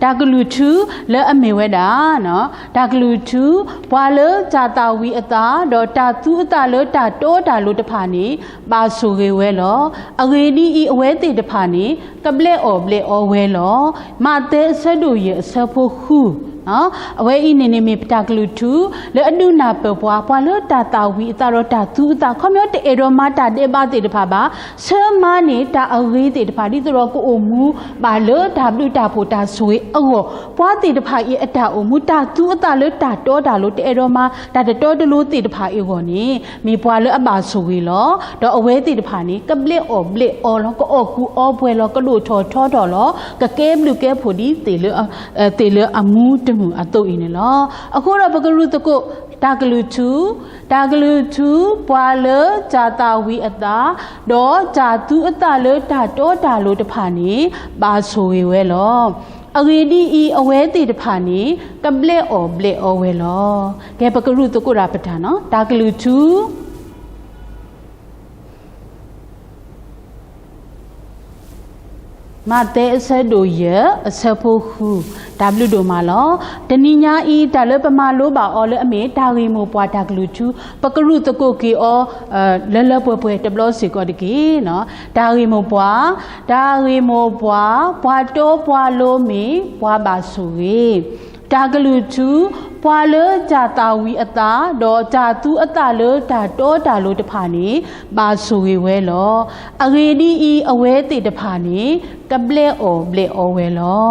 တၢ်ကလုၢ်ထူလၢအမ့ၢ်ဝဲဒၣ် တၢ်ကလုၢ်ထူ, ပှၤလၢတၢ်သၣ်ဝံၤအသး ဒီးတၢ်သူအသးလၢတၢ်တီတၢ်လိၤတဖၣ်န့ၣ် ဘၣ်ဆိၣ်ဂ့ၤဝဲလီၤ. အဂ့ၢ်ဒ်အံၤ, အဝဲသ့ၣ်တဖၣ်န့ၣ် ကဘျဲးအီၣ်ဘျဲးအီဝဲလီၤ. မးသဲအဆၢဒိၣ်ယဲၢ်အဆၢဖိဃု အဝဲအံၤန့ၣ်န့ၣ်မ့ၢ်ပတၢ်ကလုၢ်ထူ လၢအဒုးနၢ်ပၢၢ်ပှၤ ပှၤလၢတၢ်သၣ်ဝံၤအသးဒီးတၢ်သူအသး ခီပညီတအဲၣ်ဒိးမၤတၢ်ဒဲးဘးသ့ၣ်တဖၣ်ဘၣ်, ဆၢမၤန့ၢ်တၢ်အဂ့ၤသ့ၣ်တဖၣ် ဒ်သိးဒီးကအိၣ်မူဘၣ်လၢတၢ်ဘျုးတၢ်ဖှိၣ်တၢ်ဆိၣ်ဂ့ၤအဂီၢ်, ပှၤသ့ၣ်တဖၣ်အံၤအတၢ်အိၣ်မူ တၢ်သူအသးလၢတၢ်တီတၢ်လိၤ တအဲၣ်ဒိးမၤတၢ်တတီတလိၤသ့ၣ်တဖၣ်အံၤအဂီၢ်န့ၣ် မ့ၢ်ပှၤလၢအဘၣ်ဆိၣ်ဂ့ၤလီၤ. ဒီးအဝဲသ့ၣ်တဖၣ်န့ၣ် ကဘျဲးအီၣ်ဘျဲးအီလီၤ, ကအီၣ်ကူအီပှဲၤလီၤ, ကဒိၣ်ထီၣ်ထီထီၣ်လီၤ, ကကဲဘျုးကဲဖှိၣ်ဒ် သ့ၣ်လၢအမူတမုာ်အသိးအံၤန့ၣ်လီၤ. အဃိဒီးပကရူၢ်သကိး တၢ်ကလုၢ်ထူ, တၢ်ကလုၢ်ထူ ပှၤလၢတၢ်သၣ်ဝံၤအသး ဒီးတၢ်သူအသးလၢတၢ်တီတၢ်လိၤတဖၣ်န့ၣ် ဘၣ်ဆိၣ်ဂ့ၤဝဲလီၤ. အဂ့ၢ်ဒ်အံၤ, အဝဲသ့ၣ်တဖၣ်န့ၣ် ကဘျဲးအီၣ်ဘျဲးအီဝဲလီၤ. ကဲ ပကရူၢ်သကိးတၢ်ပတၢ်နီၤ, တၢ်ကလုၢ်ထူ မးသဲအဆၢဒိၣ်ယဲၢ် အဆၢဖိဃု, တၢ်ဘျုးဒိၣ်မးလီၤ. တနံၤညါအံၤ တၢ်လၢပမၤလိဘၣ်အီၤလၢအမ့ၢ်တၢ်ဂ့ၢ်မိၢ်ပှၢ်တၢ်ကလုၢ်ထူ, ပကရူၢ်သကိးက့ၤအီၤ လၢလၢပှဲၤပှဲၤတဘျီစ့ၢ်ကီးတက့ၢ်. တၢ်ဂ့ၢ်မိၢ်ပှၢ်, တၢ်ဂ့ၢ်မိၢ်ပှၢ်, ပှၤတီပှၤလိၤမ့ၢ်ပှၤဘၣ်ဆိၣ်ဂ့ၤ တၢ်ကလုၢ်ထူ, ပှၤလၢတၢ်သၣ်ဝံၤအသး ဒီးတၢ်သူအသးလၢတၢ်တီတၢ်လိၤတဖၣ်န့ၣ် ဘၣ်ဆိၣ်ဂ့ၤဝဲလီၤ. အဂ့ၢ်ဒ်အံၤ, အဝဲသ့ၣ်တဖၣ်န့ၣ် ကဘျဲးအီၣ်ဘျဲးအီဝဲလီၤ.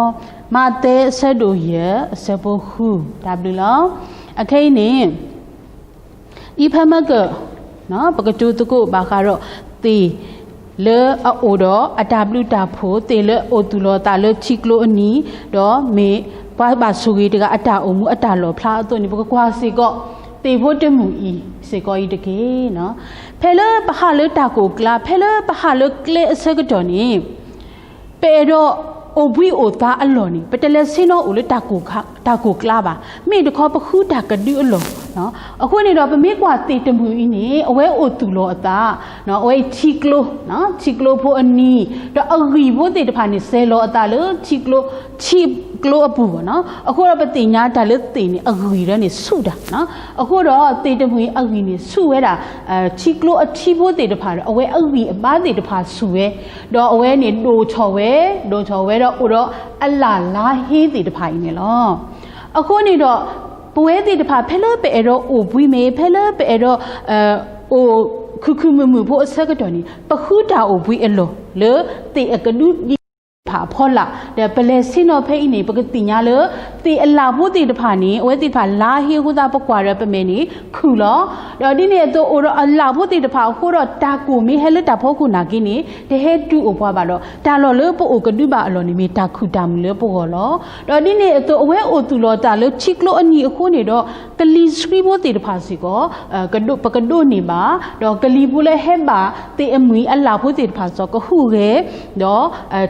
မးသဲအဆၢဒိၣ်ယဲၢ် အဆၢဖိဃု, တၢ်ဘျုးလီၤ. အခဲအံၤန့ၣ် အံၤဖဲမ့ၢ်က ပကတိၤသကိးဘၣ်ဃးဒီးသ့ၣ်လၢအအိၣ်ဒီးအတၢ်ဘျုးတၢ်ဖှိၣ်, သ့ၣ်လၢအအိၣ်သူၣ်လီၤအသးလၢထံကျိအနံၤ, ဒီးမ့ၢ်ပှၤဘၣ်ဆိၣ်ဂ့ၤတဂၤအတၢ်အိၣ်မူအတၢ်လီၣ်ဖျါအသိးန့ၣ် ပကကွၢ်စ့ၢ်ကီး သ့ၣ်ဖိတမုၢ်အံၤစ့ၢ်ကီးအံၤတက့ၢ်. ဖဲလၢပဟးလၢတၢ်ကိၢ်ကျါ, ဖဲလၢပဟးလၢကျဲအဆၢကတီၢ်န့ၣ် ပအဲၣ်ဒိးအိၣ်ဘှံးအိၣ်သါအလီၢ်န့ၣ် ပတလဲၤဆ့ၣ်နီၤအိၣ်လၢတၢ်ကိၢ်ကျါဘၣ်. မ့ၢ်တခီပဃုတၢ်ကဒုအလီၢ်. အဃိန့ၣ်ဒီး ပမ့ၢ်ကွၢ်သ့ၣ်တမုၢ်အံၤန့ၣ် အဝဲအိၣ်သူၣ်လီၤအသး, အဝဲထံကျိ, ထံကျိဖိအနံၤ, ဒီးအဂံၢ်ဖိသ့ၣ်တဖၣ်န့ၣ် စဲၤလီၤအသးလၢထံကျိ, ထံကျိအပူၤဘၣ်နီၤ. အဃိဒီးပသ့ၣ်ညါတၢ်လၢသ့ၣ်န့ၣ် အဂံၢ်လၢန့ၣ်ဆူၣ်တၢ်. အဃိဒီးသ့ၣ်တမုၢ်အံၤအဂံၢ်န့ၣ်ဆူၣ်ဝဲဒၣ် ထံကျိအထံဖိသ့ၣ်တဖၣ်ဒီး အဝဲအဂံၢ်အဘါသ့ၣ်တဖၣ်ဆူၣ်ဝဲ, ဒီးအဝဲန့ၣ်ဒိၣ်ထီၣ်ဝဲ, ဒိၣ်ထီၣ်ဝဲဒီးအိၣ်ဒီးအလၣ်လါဟ့သ့ၣ်တဖၣ်အံၤန့ၣ်လီၤ. အဃိန့ၣ်ဒီး ပဝဲသ့ၣ်တဖၣ် ဖဲလၢပအဲၣ်ဒိးအိၣ်ဘှံးမ့ၢ် ဖဲလၢပအဲၣ်ဒိး အိၣ်ခုၣ်ခုၣ်မုာ်မုာ်ဖိအဆၢကတီၢ်န့ၣ် ပဃုတၢ်အိၣ်ဘှံးအလီၢ်လၢသ့ၣ်အကဒုဒံး ဖးဖီလာ်, ဒီးပလဲၤဆ့ၣ်နီၤဖဲအံၤန့ၣ် ပကသ့ၣ်ညါလၢ သ့ၣ်အလၣ်ဖိသ့ၣ်တဖၣ်န့ၣ် အဝဲသ့ၣ်တဖၣ်လါဟ့အဃိသတး ပကွၢ်ဒီးပမဲာ်န့ၣ် ခုၣ်လီၤ. ဒီးဒ်န့ၣ်အသိးအိၣ်ဒီးအလၣ်ဖိသ့ၣ်တဖၣ်အဃိဒီး တၢ်ကိၢ်မ့ၢ်ဟဲလၢတၢ်ဖီခိၣ်နာ်က့န့ၣ် တဟဲတုၤအိၣ်ပှၤဘၣ်ဒီး တၢ်လီၢ်လၢပအိၣ်ကဒုဘၣ်အလီၢ်န့ၣ် မ့ၢ်တၢ်ခုၣ်တၢ်မုာ်လၢပဂီၢ်လီၤ. ဒီးဒ်န့ၣ်အသိး အဝဲအိၣ်သူၣ်လီၤသးလၢထံကျိအနံၤအဃိန့ၣ်ဒီး ကလံၤဆှံဖိသ့ၣ်တဖၣ်စ့ၢ်ကီး ပကဒိးန့ၢ်ဘၣ်, ဒီးကလံၤဖိလၢဟဲဘၣ်သ့ၣ်အမုၢ်အလၣ်ဖိသ့ၣ်တဖၣ်စ့ၢ်ကီး ကဟူးဂဲၤ ဒီး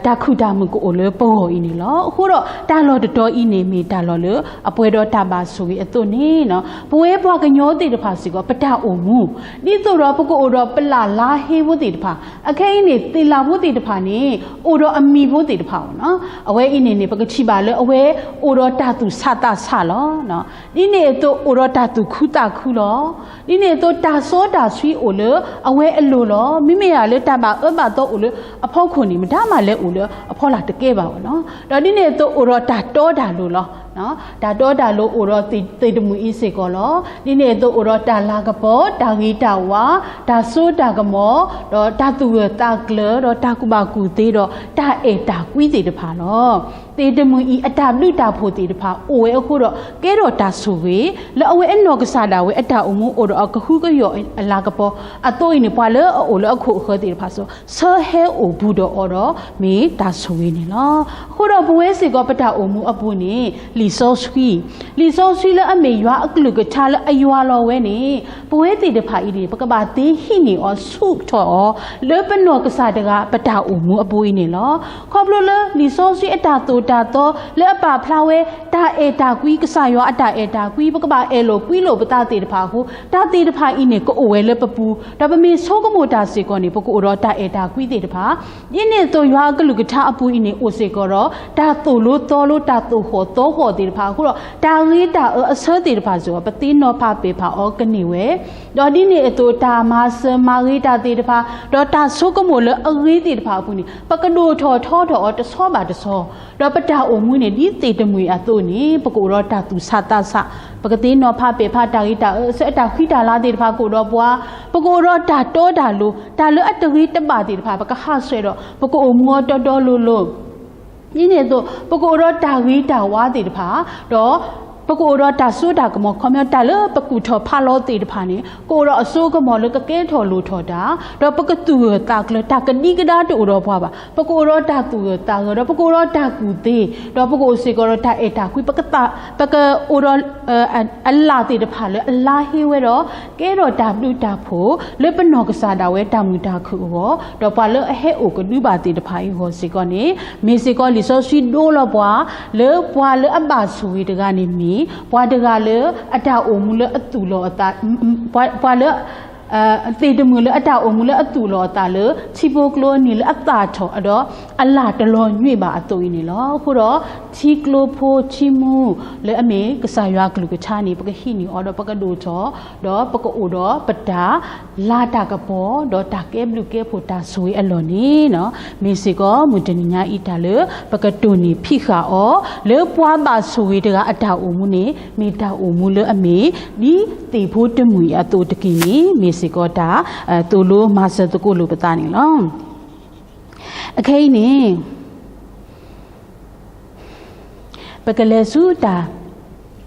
တၢ်ခုၣ်တၢ် တၢ်မုာ်ကအိၣ်လၢပဂီၢ်အံၤန့ၣ်လီၤ. အဃိဒီးတၢ်လီၢ်တတီၤအံၤန့ၣ် မ့ၢ်တၢ်လီၢ်လၢအပှဲၤဒီးတၢ်ဘၣ်ဆိၣ်ဂ့ၤအသိးန့ၣ် ပဝဲပှၤကညီသ့ၣ်တဖၣ်စ့ၢ်ကီး ပတၢ်အိၣ်မူ ဒ်သိးဒီးပကအိၣ်ဒီးပလၢ်လါဟ့ဖိသ့ၣ်တဖၣ် အခဲအံၤန့ၣ် သ့ၣ်လၣ်ဖိသ့ၣ်တဖၣ်န့ၣ် အိၣ်ဒီးအမံၤဖိသ့ၣ်တဖၣ်အီၤနီၤ. အဝဲအံၤန့ၣ်န့ၣ် ပကထံၣ်ဘၣ်လၢအဝဲအိၣ်ဒီးတၢ်သူၣ်ဆးသးဆးလီၤ. ဒ်န့ၣ်အသိးအိၣ်ဒီးတၢ်သူၣ်ခုသးခုလီၤ. ဒ်န့ၣ်အသိးတၢ်စီတၢ်ဆှံအိၣ်လၢအဝဲအလိၤလီၤ. မ့မ့ၢ်ယၤလၢတၢ်ဘၣ်အၢဘၣ်သီအိၣ်လၢအဖီခိၣ်န့ၣ် မတၤမးလဲၤအိၣ်လၢအဖီလာ်တကဲဘၣ်အီၤနီၤ. ဒီးဒ်န့ၣ်အသိးအိၣ်ဒီးတၢ်တီတၢ်လိၤလီၤ. တၢ်တီတၢ်လိၤအိၣ်ဒီးသ့ၣ်တမုာ်အံၤစ့ၢ်ကီးလီၤ. ဒ်န့ၣ်အသိးအိၣ်ဒီးတၢ်လၤကပီၤ, တၢ်ဂ့ၤတၢ်ဝါ, တၢ်စိတၢ်ကမီၤ, ဒီးတၢ်သူၣ်ဂၢၢ်သးကျၢၤ, ဒီးတၢ်ကူၣ်ဘၣ်ကူၣ်သ့, ဒီးတၢ်အဲၣ်တၢ်ကွံသ့ၣ်တဖၣ်လီၤ. သ့ၣ်တမုာ်အံၤအတၢ်ဘျုးတၢ်ဖှိၣ်သ့ၣ်တဖၣ်အိၣ်ဝဲအဃိဒီး ကဲထီၣ်တၢ်ဆိၣ်ဂ့ၤ လၢအဝဲအနီၢ်ကစၢ်ဒၣ်ဝဲအတၢ်အိၣ်မူအိၣ်ဒီးအကဟုကယာ်အလၤကပီၤအသိးအံၤန့ၣ် ပှၤလၢအအိၣ်လၢအခိၣ်အဃၢၤသ့ၣ်တဖၣ်စ့ၢ်ကီး ဆၢဟဲအိၣ်ဘူးဒီးအီၤဒီး မ့ၢ်တၢ်ဆိၣ်ဂ့ၤန့ၣ်လီၤ. အဃိဒီးပဝဲစ့ၢ်ကီးပတၢ်အိၣ်မူအပူၤန့ၣ် လံာ်စီဆှံ လံာ်စီဆှံလၢအမ့ၢ်ယွၤအကလုၢ်ကထါလၢအယွၤလီၤဝဲန့ၣ် ပဝဲသ့ၣ်တဖၣ်အံၤန့ၣ် ပကဘၣ်သ့ဟံးန့ၢ်အီၤဆူၣ်ထီၣ်အီၤ လၢပနီၢ်ကစၢ်တဂၤပတၢ်အိၣ်မူအပူၤအံၤန့ၣ်လီၤ. ခီဖျိလၢလံာ်စီဆှံအတၢ်သိၣ်တၢ်သီလၢအပာ်ဖျါဝဲ တၢ်အဲၣ်တၢ်ကွံ ကစၢ်ယွၤအတၢ်အဲၣ်တၢ်ကွံ ပကဘၣ်အဲၣ်လိာ်ကွံလိာ်ပသးသ့ၣ်တဖၣ်အဃိ တၢ်သ့ၣ်တဖၣ်အံၤန့ၣ် ကအိၣ်ဝဲလၢပပူၤ ဒီးပမ့ၢ်ဆိကမိၣ်တၢ်စ့ၢ်ကီးန့ၣ် ပကအိၣ်ဒီးတၢ်အဲၣ်တၢ်ကွံသ့ၣ်တဖၣ် ဒ်န့ၣ်အသိးယွၤအကလုၢ်ကထါအပူၤအံၤန့ၣ် အိၣ်စ့ၢ်ကီးဒီး တၢ်သိၣ်လိသီလိ တၢ်သိၣ်ဃီၣ်သီဃီၣ်သ့ၣ်တဖၣ်အဃိဒီး တၢ်ဂ့ၤတၢ်အၢအဆၢသ့ၣ်တဖၣ်စ့ၢ်ကီး ပသ့နီၤဖးပဲာ်ဖးအီၤကန့ၢ်ဝဲ ဒီးဒ်န့ၣ်အသိး တၢ်မၤစၢၤမၤဂ့ၤတၢ်သ့ၣ်တဖၣ် ဒီးတၢ်ဆိကမိၣ်လၢအဂ့ၤသ့ၣ်တဖၣ်အပူၤန့ၣ် ပကဒိၣ်ထီၣ်ထီထီၣ်အီၤတဆီဘၣ်တဆီ ဒီးပတၢ်အိၣ်မူန့ၣ် ဒ်သ့ၣ်တမုာ်အသိးန့ၣ် ပကအိၣ်ဒီးတၢ်သူၣ်ဆးသးဆး ပကသ့နီၤဖးပဲာ်ဖးတၢ်ဂ့ၤတၢ်အၢအဆၢ အတၢ်ဃံတၢ်လၤသ့ၣ်တဖၣ်ကအိၣ်ဒီးပှၤ ပကအိၣ်ဒီးတၢ်တီတၢ်လိၤ တၢ်လၢအတဂ့ၤတဘၣ်သ့ၣ်တဖၣ် ပကဟးဆှဲးဒီး ပကအိၣ်မူအီၤတီတီလိၤလိၤ ဒ်န့ၣ်အသိး ပကအိၣ်ဒီးတၢ်ဂ့ၤတၢ်ဝါသ့ၣ်တဖၣ် ဒီး ပကအိၣ်ဒီးတၢ်စိတၢ်ကမီၤ ခီပညီတၢ်လၢပကူၣ်ထီၣ်ဖးလီၤသ့ၣ်တဖၣ်န့ၣ် ကအိၣ်ဒီးအစိကမီၤလၢကကဲထီၣ်လိၣ်ထီၣ်တၢ် ဒီးပကသူၣ်ဂၢၢ်သးကျၢၤ တၢ်ကဒံကဒါတအိၣ်ဒီးပှၤဘၣ် ပကအိၣ်ဒီးတၢ်သူၣ်ဂၢၢ်သးဂၢၢ် ဒီးပကအိၣ်ဒီးတၢ်ကူၣ်သ့ ဒီးပကအိၣ်စ့ၢ်ကီးဒီးတၢ်အဲၣ်တၢ်ကွံ ပကသး ပကအိၣ်ဒီး အလၣ်သ့ၣ်တဖၣ်လၢအလါဟ့ဝဲဒီး ကဲထီၣ်တၢ်ဘျုးတၢ်ဖှိၣ် လၢပနီၢ်ကစၢ်ဒၣ်ဝဲတၢ်မုာ်တၢ်ခုၣ်အဂီၢ် ဒီးပှၤလၢအဟဲအိၣ်ကဒုဘၣ်သ့ၣ်တဖၣ်အံၤအဂီၢ်စ့ၢ်ကီးန့ၣ် မ့ၢ်စ့ၢ်ကီးလံာ်စီဆှံဒိလီၤပှၤ လၢပှၤလၢအဘၣ်ဆိၣ်ဂ့ၤတဂၤန့ၣ်မ့ၢ် ပှၤတဂၤလၢအတၢ်အိၣ်မူလၢအသူၣ်လီၤအသး ပှၤ ပှၤလၢ သ့ၣ်တမုာ်လၢအတၢ်အိၣ်မူလၢအသူၣ်လီၤအသးလၢ ထံဖိကျိအနံၤလၢအသၣ်ထီၣ်ဒီး အလၣ်တလီၤညွံးဘၣ်အသိးအံၤန့ၣ်လီၤ. အဃိဒီး ထံကျိဖိထံမူ လၢအမ့ၢ်ကစၢ်ယွၤကလုၢ်ကထါန့ၣ် ပကဟံးန့ၢ်အီၤဒီးပကဒိၣ်ထီၣ် ဒီးပကအိၣ်ဒီးပတၢ် လၤတၢ်ကပီၤ ဒီးတၢ်ကဲဘျုးကဲဖှိၣ်တၢ်ဆိၣ်ဂ့ၤအလီၢ်န့ၣ် မ့ၢ်စ့ၢ်ကီးမုၢ်တနံၤညါအံၤတၢ်လၢ ပကတိၢ်နီၣ်ဖံးဃာ်အီၤ လၢပှၤဘၣ်ဆိၣ်ဂ့ၤတဂၤအတၢ်အိၣ်မူန့ၣ် မ့ၢ်တၢ်အိၣ်မူလၢအမ့ၢ် ဒ်သ့ၣ်ဖိတမုာ်အံၤအသိးတက့ၢ်န့ၣ် မ့ၢ်စ့ၢ်ကီးတၢ် သိၣ်လိမၤစၢၤသကိးလိာ်ပသးန့ၣ်လီၤ. အခဲအံၤန့ၣ် ပကလဲၤဆူတၢ်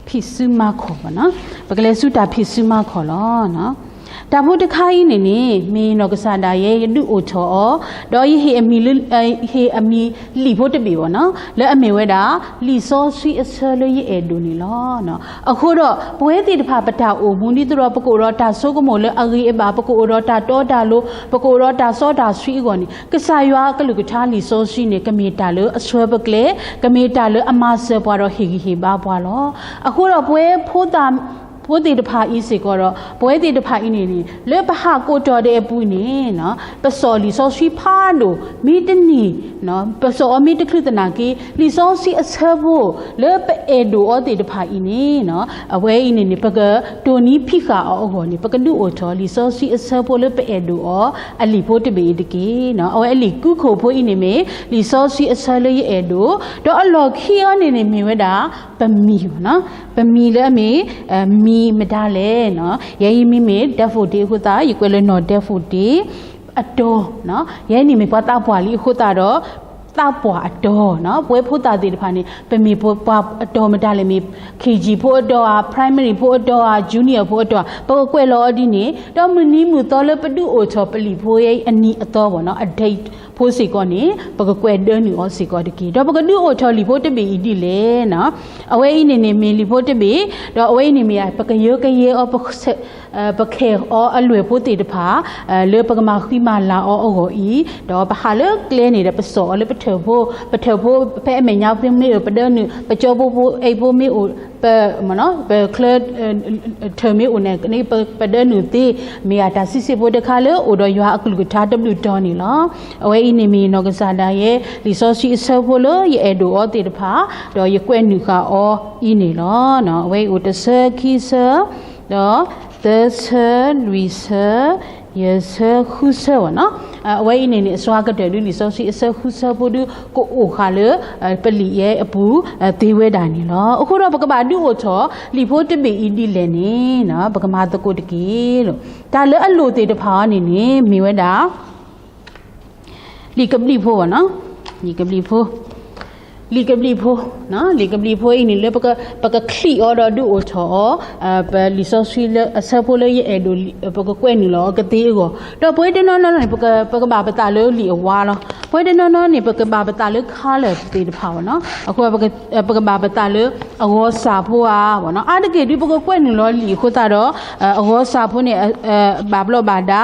ဖံးစုမၤခီၣ်ဘၣ်နီၤ, ပကလဲၤဆူတၢ်ဖံးစုမၤခီၣ်လီၤ. တၢ်ဖိတခါအံၤန့ၣ်န့ၣ် မ့ၢ်နီၢ်ကစၢ်ဒၣ်ယဲ ယဒုးအိၣ်ထီၣ်အီၤ, ဒီးယဟ့ၣ်အမံၤလၢ ဟ့ၣ်အမံၤလံာ်ဖိတဘ့ၣ်ဘၣ်နီၤ, လၢအမ့ၢ်ဝဲဒၣ် လံာ်စီဆှံအဆၢလၢယအဲၣ်ဒိးန့ၣ်လီၤ. အဃိဒီး ပဝဲသ့ၣ်တဖၣ်ပတၢ်အိၣ်မူ ဒ်သိးဒီးပကအိၣ်ဒီးတၢ်ဆိကမိၣ်လၢအဂ့ၤအဘၣ်, ပကအိၣ်ဒီးတၢ်တီတၢ်လိၤ, ပကအိၣ်ဒီးတၢ်စီတၢ်ဆှံအဂီၢ်န့ၣ် ကစၢ်ယွၤကလုၢ်ကထါလံာ်စီဆှံန့ၣ် ကမ့ၢ်တၢ်လၢအဆှၢပကျဲ, ကမ့ၢ်တၢ်လၢအမၤစၢၤပှၤဒီးဟ့ၣ်ဂံၢ်ဟ့ၣ်ဘါပှၤလီၤ. အဃိဒီးပဝဲဖိသၣ် ဖိသ့ၣ်တဖၣ်အံၤစ့ၢ်ကီးဒီး ပဝဲသ့ၣ်တဖၣ်အံၤန့ၣ်န့ၣ် လၢပဟးကိးတီၤဒဲးအပူၤန့ၣ် ပစိာ်လံာ်စီဆှံဖးဒိၣ် မ့ၢ်တနံၤ ပစိာ်အီၤမ့ၢ်တချုးသနာ်က့ လံာ်စီဆှံအဆၢဖိ လၢပအဲၣ်ဒိးအီၤသ့ၣ်တဖၣ်အံၤန့ၣ် အဝဲအံၤန့ၣ်န့ၣ် ပကတိၢ်နီၣ်ဖံးဃာ်အီၤအဂီၢ်န့ၣ် ပကဒုးအိၣ်ထီၣ်လံာ်စီဆှံအဆၢဖိလၢပအဲၣ်ဒိးအီၤ အလံာ်ဖိတဘ့ၣ်အံၤတက့ၢ်. အဝဲအလံာ်ကူခိၣ်ဖိအံၤန့ၣ်မ့ၢ် လံာ်စီဆှံအဆၢလၢယအဲၣ်ဒိး, ဒီးအလီၢ်ခံအံၤန့ၣ်န့ၣ်မ့ၢ်ဝဲဒၣ် ပမံၤဘၣ်နီၤ, ပမံၤလၢအမ့ၢ် မံၤမတၤလဲၣ်နီၤ, ယဲအံၤမ့မ့ၢ် daffodil အဃိသတး ယကွဲးလၢနီၢ် daffodil အတီၤ, ယဲန့ၣ်မ့ၢ်ပှၤသးပှၢ်လံအဃိသတးဒီး သးပှၢ်အတီၤနီၤ, ပဝဲဖိသၣ်သ့ၣ်တဖၣ်န့ၣ် ပမ့ၢ်ပှၤအတီၤမတၤလဲၣ်, မ့ၢ် KG ဖိအတီၤဧါ, Primary ဖိအတီၤဧါ, Junior ဖိအတီၤဧါ, ပကကွဲးလီၤအီၤဒ်န့ၣ်, ဒီးမုၢ်နံၤမုၢ်သီလၢပဒုးအိၣ်ထီၣ်ပလံာ်ဖိအံၤအနံၤအသီဘၣ်နီၤ, အ date ဖိစ့ၢ်ကီးန့ၣ် ပကကွဲးဒၢနုာ်အီၤစ့ၢ်ကီးတက့ၢ်. ဒီးပကဒုးအိၣ်ထီၣ်လံာ်ဖိတဘ့ၣ်အံၤဒ်လဲၣ်နီၤ. အဝဲအံၤန့ၣ်န့ၣ်မ့ၢ်လံာ်ဖိတဘ့ၣ်, ဒီးအဝဲအံၤန့ၣ်မ့ၢ် ပကယၢကယဲအီၤ ပခဲအီၤအလွဲၢ်ဖိသ့ၣ်တဖၣ် လၢပကမၤဃံမၤလၤအီၤအဂီၢ်အံၤ, ဒီးပဟးလၢကျဲန့ၣ်ဒီး ပစိာ်အီၤလၢပထၢၣ်ဖိ, ပထၢၣ်ဖိဖဲအမဲာ်ညါမ့ၢ်အိၣ် ပဒၢနုာ်, ပကၠီဖိဖိအဲၣ်ဖိမ့ၢ်အိၣ်, ပ, ပချၢ ထၢၣ်မ့ၢ်အိၣ်န့ၣ် ပဒၢနုာ်သ့, မ့ၢ်အတၢ်စံးဆ့ၣ်ဖိတခါလၢအိၣ်ဒီးယွၤအကလုၢ်ကထါတဘျုးတီၤန့ၣ်လီၤ. အဝဲအံၤန့ၣ်မ့ၢ်နီၢ်ကစၢ်ဒၣ်ယဲ လံာ်စီဆှံအဆၢဖိလၢယအဲၣ်ဒိးအီၤသ့ၣ်တဖၣ်, ဒီးယကွဲးနုာ်ဃာ်အီၤအံၤန့ၣ်လီၤ. အဝဲအံၤအိၣ်တဆၢခံဆၢ, ဒီးသၢဆၢလွံၢ်ဆၢ, ယဲၢ်ဆၢဃုဆၢဝဲနီၤ. အဝဲအံၤန့ၣ်န့ၣ် အစှၤကတၢၢ်ဒုး လံာ်စီဆှံအဆၢဃုဆၢဖိဒုး ကအိၣ်ဃာ်လၢ ပလံာ်ယဲအပူၤ သ့ဝဲဒၣ်န့ၣ်လီၤ. အဃိဒီးပကဘၣ်ဒုးအိၣ်ထီၣ် လံာ်ဖိတဘ့ၣ်အံၤဒ်လဲၣ်န့ၣ် ပကမၤသကိးတက့ၢ်. တၢ်လၢအလိၣ်သ့ၣ်တဖၣ်အံၤန့ၣ်န့ၣ် မ့ၢ်ဝဲဒၣ် လံာ်ကဘျံးဖိနီၤ, လံာ်ကဘျံးဖိ, လံာ်ကဘျံးဖိ, လံာ်ကဘျံးဖိအံၤန့ၣ်လၢ ပကချံးအီၤဒီးဒုးအိၣ်ထီၣ်အီၤ, ပလံာ်စီဆှံလၢအဆၢဖိလၢယအဲၣ်ဒိး ပကကွဲးနုာ်လီၤအီၤကသ့အဂီၢ်, ဒီးပဝဲတနီၤနီၤန့ၣ် ပကဘၣ်ပသးလၢလံာ်အဝါလီၤ. ပဝဲတနီၤနီၤန့ၣ် ပကဘၣ်ပသးလၢ colour သ့ၣ်တဖၣ်နီၤ. အဃိ ပကဘၣ်ပသးလၢအဂီၤစၢ်ဖိဧါနီၤ. အါတက့ၢ်ဒုး ပကကွဲးနုာ်လီၤလံာ်အဃိသတးဒီး အဂီၤစၢ်ဖိန့ၣ် ဘၣ်ဘျီးဘၣ်ဒါ,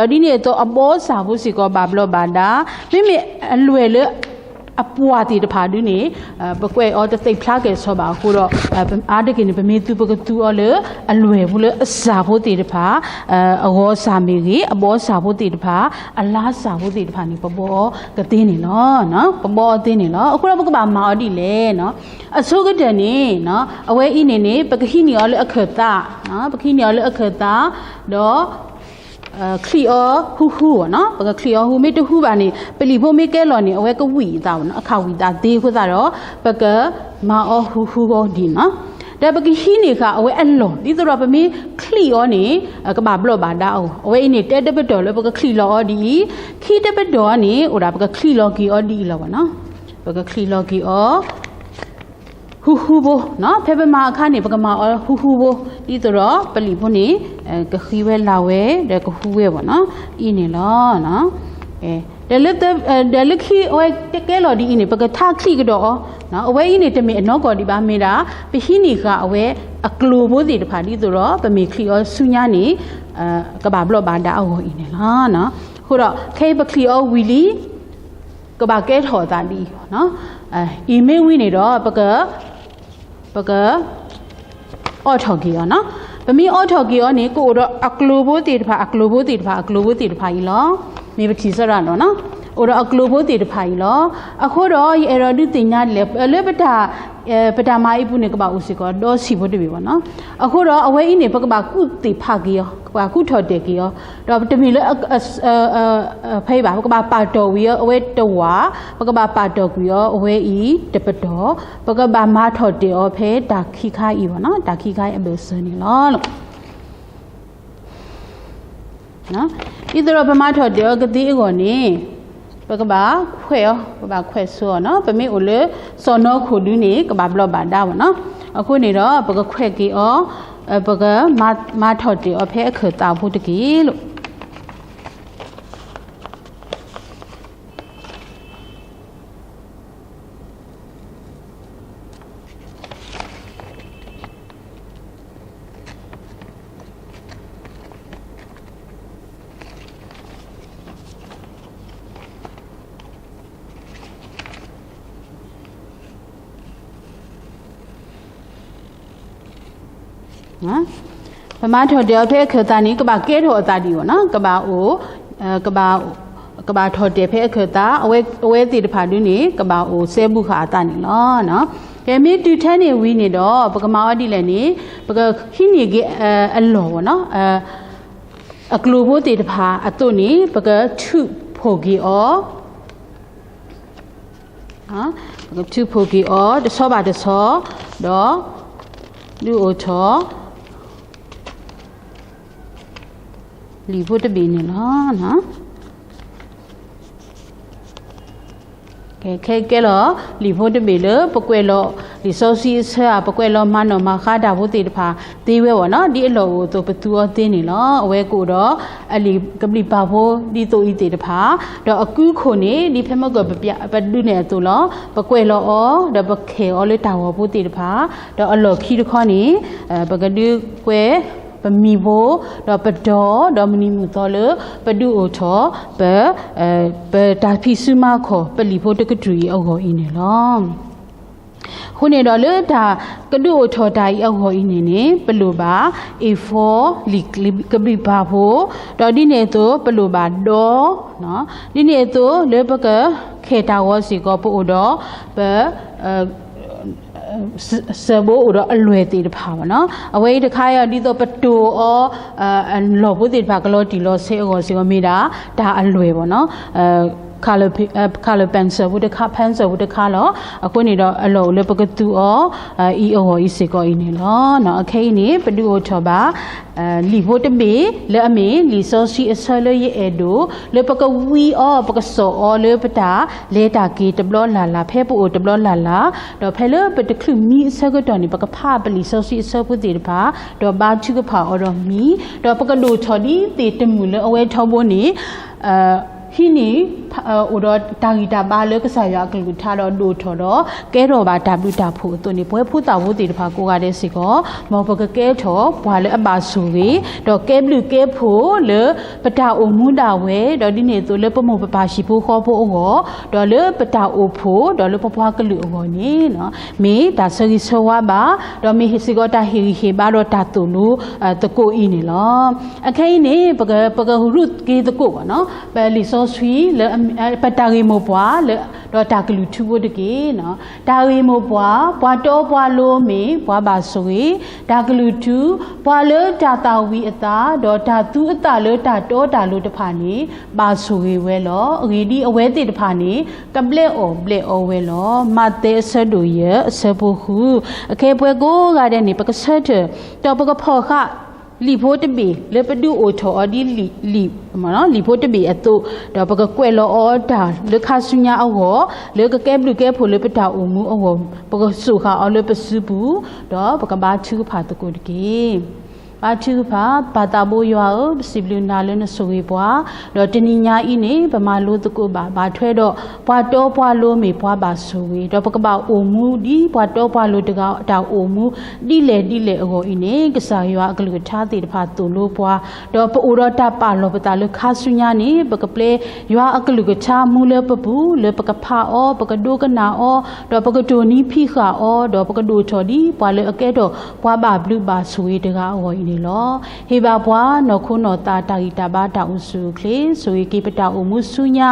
ဒီးဒ်န့ၣ်အသိး အဘီစၢ်ဖိစ့ၢ်ကီးဘၣ်ဘျီးဘၣ်ဒါ, မ့မ့ၢ်အလွဲၢ်လၢအပှၢ်သ့ၣ်တဖၣ်ဒုးန့ၣ် ပကွဲးအီၤတသ့ဖျါကဲၣ်ဆိးဘၣ်အဃိဒီး အါတက့ၢ်န့ၣ် ပမ့ၢ်သူ ပကသူအီၤလၢ အလွဲၢ်ဖိလၢအစၢ်ဖိသ့ၣ်တဖၣ်, အဂီၤစၢ်မ့ၢ်ဂ့ၤ, အဘီစၢ်ဖိသ့ၣ်တဖၣ်, အလါစၢ်ဖိသ့ၣ်တဖၣ်န့ၣ် ပဘီအီၤကသ့န့ၣ်လီၤ. ပဘီအီၤသ့န့ၣ်လီၤ. အဃိဒီးပကဘၣ်မၤအီၤဒ်လဲၣ်နီၤ. အဆိကတၢၢ်န့ၣ် အဝဲအံၤန့ၣ်န့ၣ် ပကဟံးန့ၢ်အီၤလၢအခၢၣ်သး, ပကဟံးန့ၢ်အီၤလၢအခၢၣ်သး, ဒီး ချံးအီၤဟူဟူနီၤ. ပကချံးအီၤဟူ မ့ၢ်တဟူဘၣ်န့ၣ် ပလံာ်ဖိမ့ၢ်ကဲလီၤန့ၣ် အဝဲကဝံၣ်အသးနီၤ, အခးဝံၣ်သးသ့အဃိသတးဒီး ပကမၤအီၤဟူဟူအီၤဒ်နီၤ. ဒီးပကဟံးန့ၢ်ဃာ်အဝဲအလီၢ် ဒ်သိးဒီးပမ့ၢ်ချံးအီၤန့ၣ် ကဘၣ်ဘျီးဘၣ်ဒါအဂီၢ်. အဝဲအံၤန့ၣ် တၢ်တပတီၢ်လၢပကချံးလီၤအီၤဒ်အံၤ, ခံတပတီၢ်န့ၣ် အိၣ်ဒၣ်ပကချံးလီၤက့ၤအီၤဒ်အံၤလီၤနီၤ. ပကချံးလီၤက့ၤအီၤ ဟူဟူဖိနီၤ. ဖဲပမၤအခါန့ၣ် ပကမၤအီၤဟူဟူဖိ ဒ်သိးဒီးပလံာ်ဖိန့ၣ် ကဃံဝဲလၤဝဲ ဒီးကဟူဝဲဘၣ်နီၤ, အံၤန့ၣ်လီၤ. ဒီးလၢခံအဝဲကဲလီၤဒ်အံၤန့ၣ် ပကထါချံးကဒီးအီၤ. အဝဲအံၤန့ၣ် တမ့ၢ်အနီၢ်ကီၢ်ဒံးဘၣ် မ့ၢ်ဒၣ် ပဟံးန့ၢ်ဃာ်အဝဲအကျိၤဖိသ့ၣ်တဖၣ် ဒ်သိးဒီး ပမ့ၢ်ချံးအီၤဆူညါန့ၣ် ကဘၣ်ဘျီးဘၣ်ဒါအဂီၢ်အံၤန့ၣ်လီၤ. အဃိဒီး ခဲအံၤပချံးအီၤဝံၤလံ ကဘၣ်ကဲထီၣ်အသးဒ်အံၤ, အံၤမ့ၢ်ဝံၤန့ၣ်ဒီး ပက, ပကအိးထီၣ်က့ၤအီၤနီၤ. ပမ့ၢ်အိးထီၣ်က့ၤအီၤန့ၣ် ကအိၣ်ဒီးအကျိၤဖိသ့ၣ်တဖၣ် အကျိၤဖိသ့ၣ်တဖၣ် အကျိၤဖိသ့ၣ်တဖၣ်အံၤလီၤ. မ့ၢ်ပထံၣ်စ့ၢ်ကီးလီၤနီၤ. အိၣ်ဒီးအကျိၤဖိသ့ၣ်တဖၣ်အံၤလီၤ. အဃိဒီး ယအဲၣ်ဒိးဒုးသ့ၣ်ညါဒ်လဲၣ် လၢပတၢ်, ပတၢ်မၤအံၤပူၤန့ၣ် ကဘၣ်အိၣ်စ့ၢ်ကီးဒီးဆံးဖိတဘ့ၣ်ဘၣ်နီၤ. အဃိဒီးအဝဲအံၤန့ၣ် ပကဘၣ်ကူၣ်သ့ၣ်ဖးက့ၤအီၤ ပကဘၣ်ကူၣ်ထီၣ်တဲာ်က့ၤအီၤ, ဒီးတမ့ၢ်လၢ ဖဲအံၤဘၣ် ပကဘၣ်ပာ်တ့ၢ်ကွံာ်အီၤ အဝဲတဝာ်, ပကဘၣ်ပာ်တ့ၢ်ကွံာ်အီၤ အဝဲအံၤတပတီၢ်, ပကဘၣ်မၤထီၣ်တဲာ်အီၤဖဲတၢ်ခံခါအံၤဘၣ်နီၤ, တၢ်ခံခါအံၤအဘၢၣ်စၢၤန့ၣ်လီၤ. ဒ်သိးဒီးပမၤထီၣ်တဲာ်အီၤကသ့အဂီၢ်န့ၣ် ပကဘၣ်ခွဲးအီၤ, ပဘၣ်ခွဲးဆိအီၤနီၤ, ပမ့ၢ်အိၣ်လၢစီၢ်နီၤခိၣ်ဒုန့ၣ် ကဘၣ်ဘျီးဘၣ်ဒါဘၣ်နီၤ. အဃိန့ၣ်ဒီး ပကခွဲးက့ၤအီၤ, ပကမၤထီၣ်တဲာ်အီၤဖဲအခၢၣ်သးဖိတက့ၢ်လိၤ. ပမၤထီၣ်တဲာ်အီၤ ဖဲအခၢၣ်သးန့ၣ် ကဘၣ်ကဲထီၣ်အသးဒံးဘၣ်နီၤ, ကဘၣ်အိၣ်, ကဘၣ်ထီၣ်တဲာ်ဖဲအခၢၣ်သး, အဝဲသ့ၣ်တဖၣ်ဒုန့ၣ် ကဘၣ်အိၣ်စဲဘူးဃာ်အသးန့ၣ်လီၤ. ကဲမ့ၢ်တုၤထဲန့ၣ်ဝံၤန့ၣ်ဒီး ပကမၤအီၤဒ်လဲၣ်န့ၣ် ပကဟံးန့ၢ်က့ၤအလီၢ်ဘၣ်နီၤ, အကျိၤဖိသ့ၣ်တဖၣ်အသိးန့ၣ် ပကထုးဖှိၣ်က့ၤအီၤ ပကထုးဖှိၣ်က့ၤအီၤ တဆီဘၣ်တဆီ, ဒီးဒုးအိၣ်ထီၣ် လံာ်ဖိတဘ့ၣ်န့ၣ်လီၤ. ခဲကဲလီၤ လံာ်ဖိတဘ့ၣ်လၢပကွဲးလီၤ လံာ်စီဆှံအဆၢဧါ ပကွဲးလီၤမၤနီၣ်မၤဃါတၢ်ဖိသ့ၣ်တဖၣ်သ့ဝဲဘၣ်နီၤ, ဒ်အလီၢ်အိၣ်အသိး ပသူအီၤသ့န့ၣ်လီၤ. အဝဲကအိၣ်ဒီး အလံာ်ကဘျံးပၢ်ဖိဒ်သိးအံၤသ့ၣ်တဖၣ်, ဒီးအကုခိၣ်န့ၣ် ဒ်ဖဲမ့ၢ်ကပဒုးနဲၣ်အသိးလီၤ. ပကွဲးလီၤအီၤ ဒီးပခဲၣ်အီၤလၢတၢ်ဂီၤဖိသ့ၣ်တဖၣ်, ဒီးအလီၢ်ခံတခီန့ၣ် ပကဒုးကွဲး ပမံၤဖိ, ဒီးပတီၤ, ဒီးမနုၤမုၢ်သီလၢ ပဒုးအိၣ်ထီၣ် ပ ပတၢ်ဖံးစုမၤခီၣ် ပလံာ်ဖိတကတြူၢ်အံၤအဂီၢ်အံၤန့ၣ်လီၤ. အဃိန့ၣ်ဒီးလၢတၢ်ကဒုးအိၣ်ထီၣ်တၢ်အံၤအဂီၢ်အံၤန့ၣ်န့ၣ် ပလိၣ်ဘၣ် A four လံာ်ကဘျံးပၢ်ဖိ, ဒီးဒ်န့ၣ်အသိး ပလိၣ်ဘၣ်ဒီ, ဒ်န့ၣ်အသိးလၢပကခဲၣ်တၢ်ဂီၤစ့ၢ်ကီး ပအိၣ်ဒီး ပ စၢဘိအိၣ်ဒီးအလွဲၢ်သ့ၣ်တဖၣ်ဘၣ်နီၤ. အဝဲအံၤတခါအံၤ ဒ်သိးပတိၤအီၤ အလီၢ်ဖိသ့ၣ်တဖၣ် ကလီၤတံၢ်လီၤဆဲးအဂီၢ်စ့ၢ်ကီး မ့ၢ်ဒၣ်တၢ်အလွဲၢ်ဘၣ်နီၤ. color pencil ဖိတခါ, pencil ဖိတခါလီၤ. အဃိန့ၣ်ဒီး အလီၢ်အိၣ်လၢပကသူအီၤ အံၤအဂီၢ်အံၤစ့ၢ်ကီးအံၤန့ၣ်လီၤ. အခဲအံၤန့ၣ် ပဒုးအိၣ်ထီၣ်ဘၣ် လံာ်ဖိတဘ့ၣ် လၢအမ့ၢ်လံာ်စီဆှံအဆၢလၢယအဲၣ်ဒိး လၢပကဝံအီၤ ပကစိာ်အီၤလၢပတၢ်လဲၤတၢ်က့ၤတဘျီလၢ်လၢ် ဖဲပအိၣ်တဘျီလၢ်လၢ်, ဒီးဖဲလၢပတချုးမံအဆၢကတီၢ်န့ၣ် ပကဖးပလံာ်စီဆှံအဆၢဖိသ့ၣ်တဖၣ် ဒီးဘါထုကဖၣ်အီၤဒီးမံ, ဒီးပကဒိၣ်ထီၣ်ဒ်သ့ၣ်တမုာ်လၢအဝဲထီဘိန့ၣ် ဟံးန့ၢ် အိၣ်ဒီးတၢ်ဂံၢ်တၢ်ဘါလၢကစၢ်ယွၤအကလုၢ်ကထါဒီးဒိၣ်ထီၣ်ဒီး ကဲထီၣ်ဘၣ်တၢ်ဘျုးတၢ်ဖှိၣ်အသိးန့ၣ် ပဝဲဖိသၣ်ဖိသ့ၣ်တဖၣ်ကိးဂၤဒဲးစ့ၢ်ကီး မ်ပကကဲထီၣ်ပှၤလၢအဘၣ်ဆိၣ်ဂ့ၤ ဒီးကဲဘျုးကဲဖှိၣ်လၢပတၢ်အိၣ်မူဒၣ်ဝဲ ဒီးဒ်န့ၣ်အသိးလၢပမိၢ်ပပၢ်ဟံၣ်ဖိဃီဖိအဂီၢ် ဒီးလၢပတၢ်အိၣ်ဖှိၣ် ဒီးလၢပပှၤကလုာ်အဂီၢ်န့ၣ် မ့ၢ်တၢ်ဆၢဂ့ၤဆၢဝါဘၣ် ဒီးမ့ၢ်စ့ၢ်ကီးတၢ်ဟ့ၣ်ဂံၢ်ဟ့ၣ်ဘါဒီးတၢ်သိၣ်လိသကိးအံၤန့ၣ်လီၤ. အခဲအံၤန့ၣ် ပက ပကရူၢ်က့ၤသကိးဘၣ်နီၤ ပလံာ်စီဆှံလၢ ပတၢ်ဂ့ၢ်မိၢ်ပှၢ်လၢ ဒီးတၢ်ကလုၢ်ထူဖိတက့ၢ်. တၢ်ဂ့ၢ်မိၢ်ပှၢ်, ပှၤတီပှၤလိၤမ့ၢ်ပှၤဘၣ်ဆိၣ်ဂ့ၤ, တၢ်ကလုၢ်ထူ, ပှၤလၢတၢ်သၣ်ဝံၤအသး ဒီးတၢ်သူအသးလၢတၢ်တီတၢ်လိၤတဖၣ်န့ၣ် ဘၣ်ဆိၣ်ဂ့ၤဝဲလီၤ. အဂ့ၢ်ဒ်အံၤ, အဝဲသ့ၣ်တဖၣ်န့ၣ် ကဘျဲးအီၣ်ဘျဲးအီဝဲလီၤ. မးသဲအဆၢဒိၣ်ယဲၢ် အဆၢဖိဃု. အခဲအံၤပဝဲကိးဂၤဒဲးန့ၣ် ပကဆၢထၢၣ် ဒီးပကဖီၣ်ဃာ် လံာ်ဖိတဘ့ၣ်လၢပဒုးအိၣ်ထီၣ်အီၤဒ်လံာ် လံာ်ဖိတဘ့ၣ်အသိး, ဒီးပကကွဲးလီၤအီၤတၢ်လၢခါဆူညါအဂီၢ်, လၢကကဲဘျုးကဲဖှိၣ်လၢပတၢ်အိၣ်မူအဂီၢ်, ပကစိာ်ဃာ်အီၤလၢပစုပူၤ, ဒီးပကဘါထုကဖၣ်သကိးတက့ၢ်. ဘါထုကဖၣ်, ပၢ်သးဘိယွၤဧၢ, ပစံးဘျုးနၤလၢနဆိၣ်ဂ့ၤပှၤ, ဒီးတနံၤညါအံၤန့ၣ် ပမၤလိသကိးဘၣ် ဘၣ်ထွဲဒီး ပှၤတီပှၤလိၤမ့ၢ်ပှၤဘၣ်ဆိၣ်ဂ့ၤ, ဒီးပကဘၣ်အိၣ်မူဒ်ပှၤတီပှၤလိၤတဂၤတၢ်အိၣ်မူ ဒ်လဲၣ်ဒ်လဲၣ်အဂီၢ်အံၤန့ၣ် ကစၢ်ယွၤအကလုၢ်ကထါသ့ၣ်တဖၣ်သိၣ်လိပှၤ, ဒီးပအိၣ်ဒီးတၢ်ပာ်လီၤပသးလၢခါဆူညါန့ၣ် ပကပျဲယွၤအကလုၢ်ကထါမူလၢပပူၤ လၢပကဖးအီၤ ပကဒိကနၣ်အီၤ ဒီးပကတိၢ်နီၣ်ဖံးဃာ်အီၤ ဒီးပကဒိၣ်ထီၣ်ဒ်ပှၤလၢအကဲထီၣ်ပှၤဘၣ်ဘျုးဘၣ်ဆိၣ်ဂ့ၤတဂၤအဂီၢ်အံၤန့ၣ်လီၤ. ဟ့ၣ်ဘၣ်ပှၤနီၢ်ခိနီၢ်သးတၢ်ဂံၢ်တၢ်ဘါတၢ်အိၣ်ဆူၣ်အိၣ်ချ့ ဆိၣ်ဂ့ၤက့ၤပတၢ်အိၣ်မူဆူညါ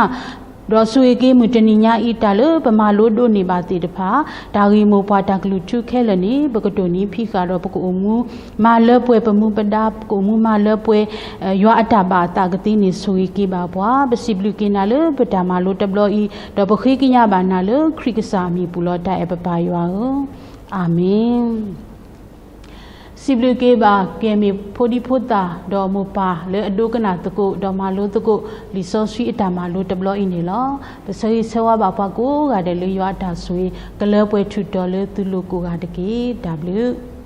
ဒီးဆိၣ်ဂ့ၤက့ၤမုၢ်တနံၤညါအံၤ တၢ်လၢပမၤလိဒိးန့ၢ်ဘၣ်သ့ၣ်တဖၣ်, တၢ်ဂ့ၢ်မိၢ်ပှၢ်တၢ်ကလုၢ်ထူခဲလၢာ်န့ၣ် ပကတိၢ်နီၣ်ဖံးဃာ်ဒီးပကအိၣ်မူမၤလၢပှဲၤပမူပဒါ, ပကအိၣ်မူမၤလၢပှဲၤ ယွၤအတၢ်ဘၣ်အသးကသ့န့ၣ် ဆိၣ်ဂ့ၤက့ၤဘၣ်ပှၤ, ပစံးဘျုးက့ၤနၤလၢပတၢ်မၤလိတဘျီအံၤ, ဒီးပဃ့ကညးဘၣ်နၤလၢခရံာ်ကစၢ်အမံၤပူၤလီၤ. တၢ်အဲၣ်ပပၢ်ယွၤဧၢ, အၤမ့ၣ်. စံးဘျုးက့ၤဘၣ် ကဲမ့ၢ်ဖိဒံဖိသၣ် ဒီးမိၢ်ပၢ်လၢအဒိကနၣ်သကိး ဒီးမၤလိသကိး လံာ်စီဆှံအတၢ်မၤလိတဘျီအံၤန့ၣ်လီၤ. ပဆၢဂ့ၤဆၢဝါဘၣ်ပှၤကိးဂၤဒဲးလၢယွၤအတၢ်ဆိၣ်ဂ့ၤ ကလၢပှဲၤထူးတီၤလၢသုလိၤကိးဂၤတက့ၢ်. တၢ်ဘျုး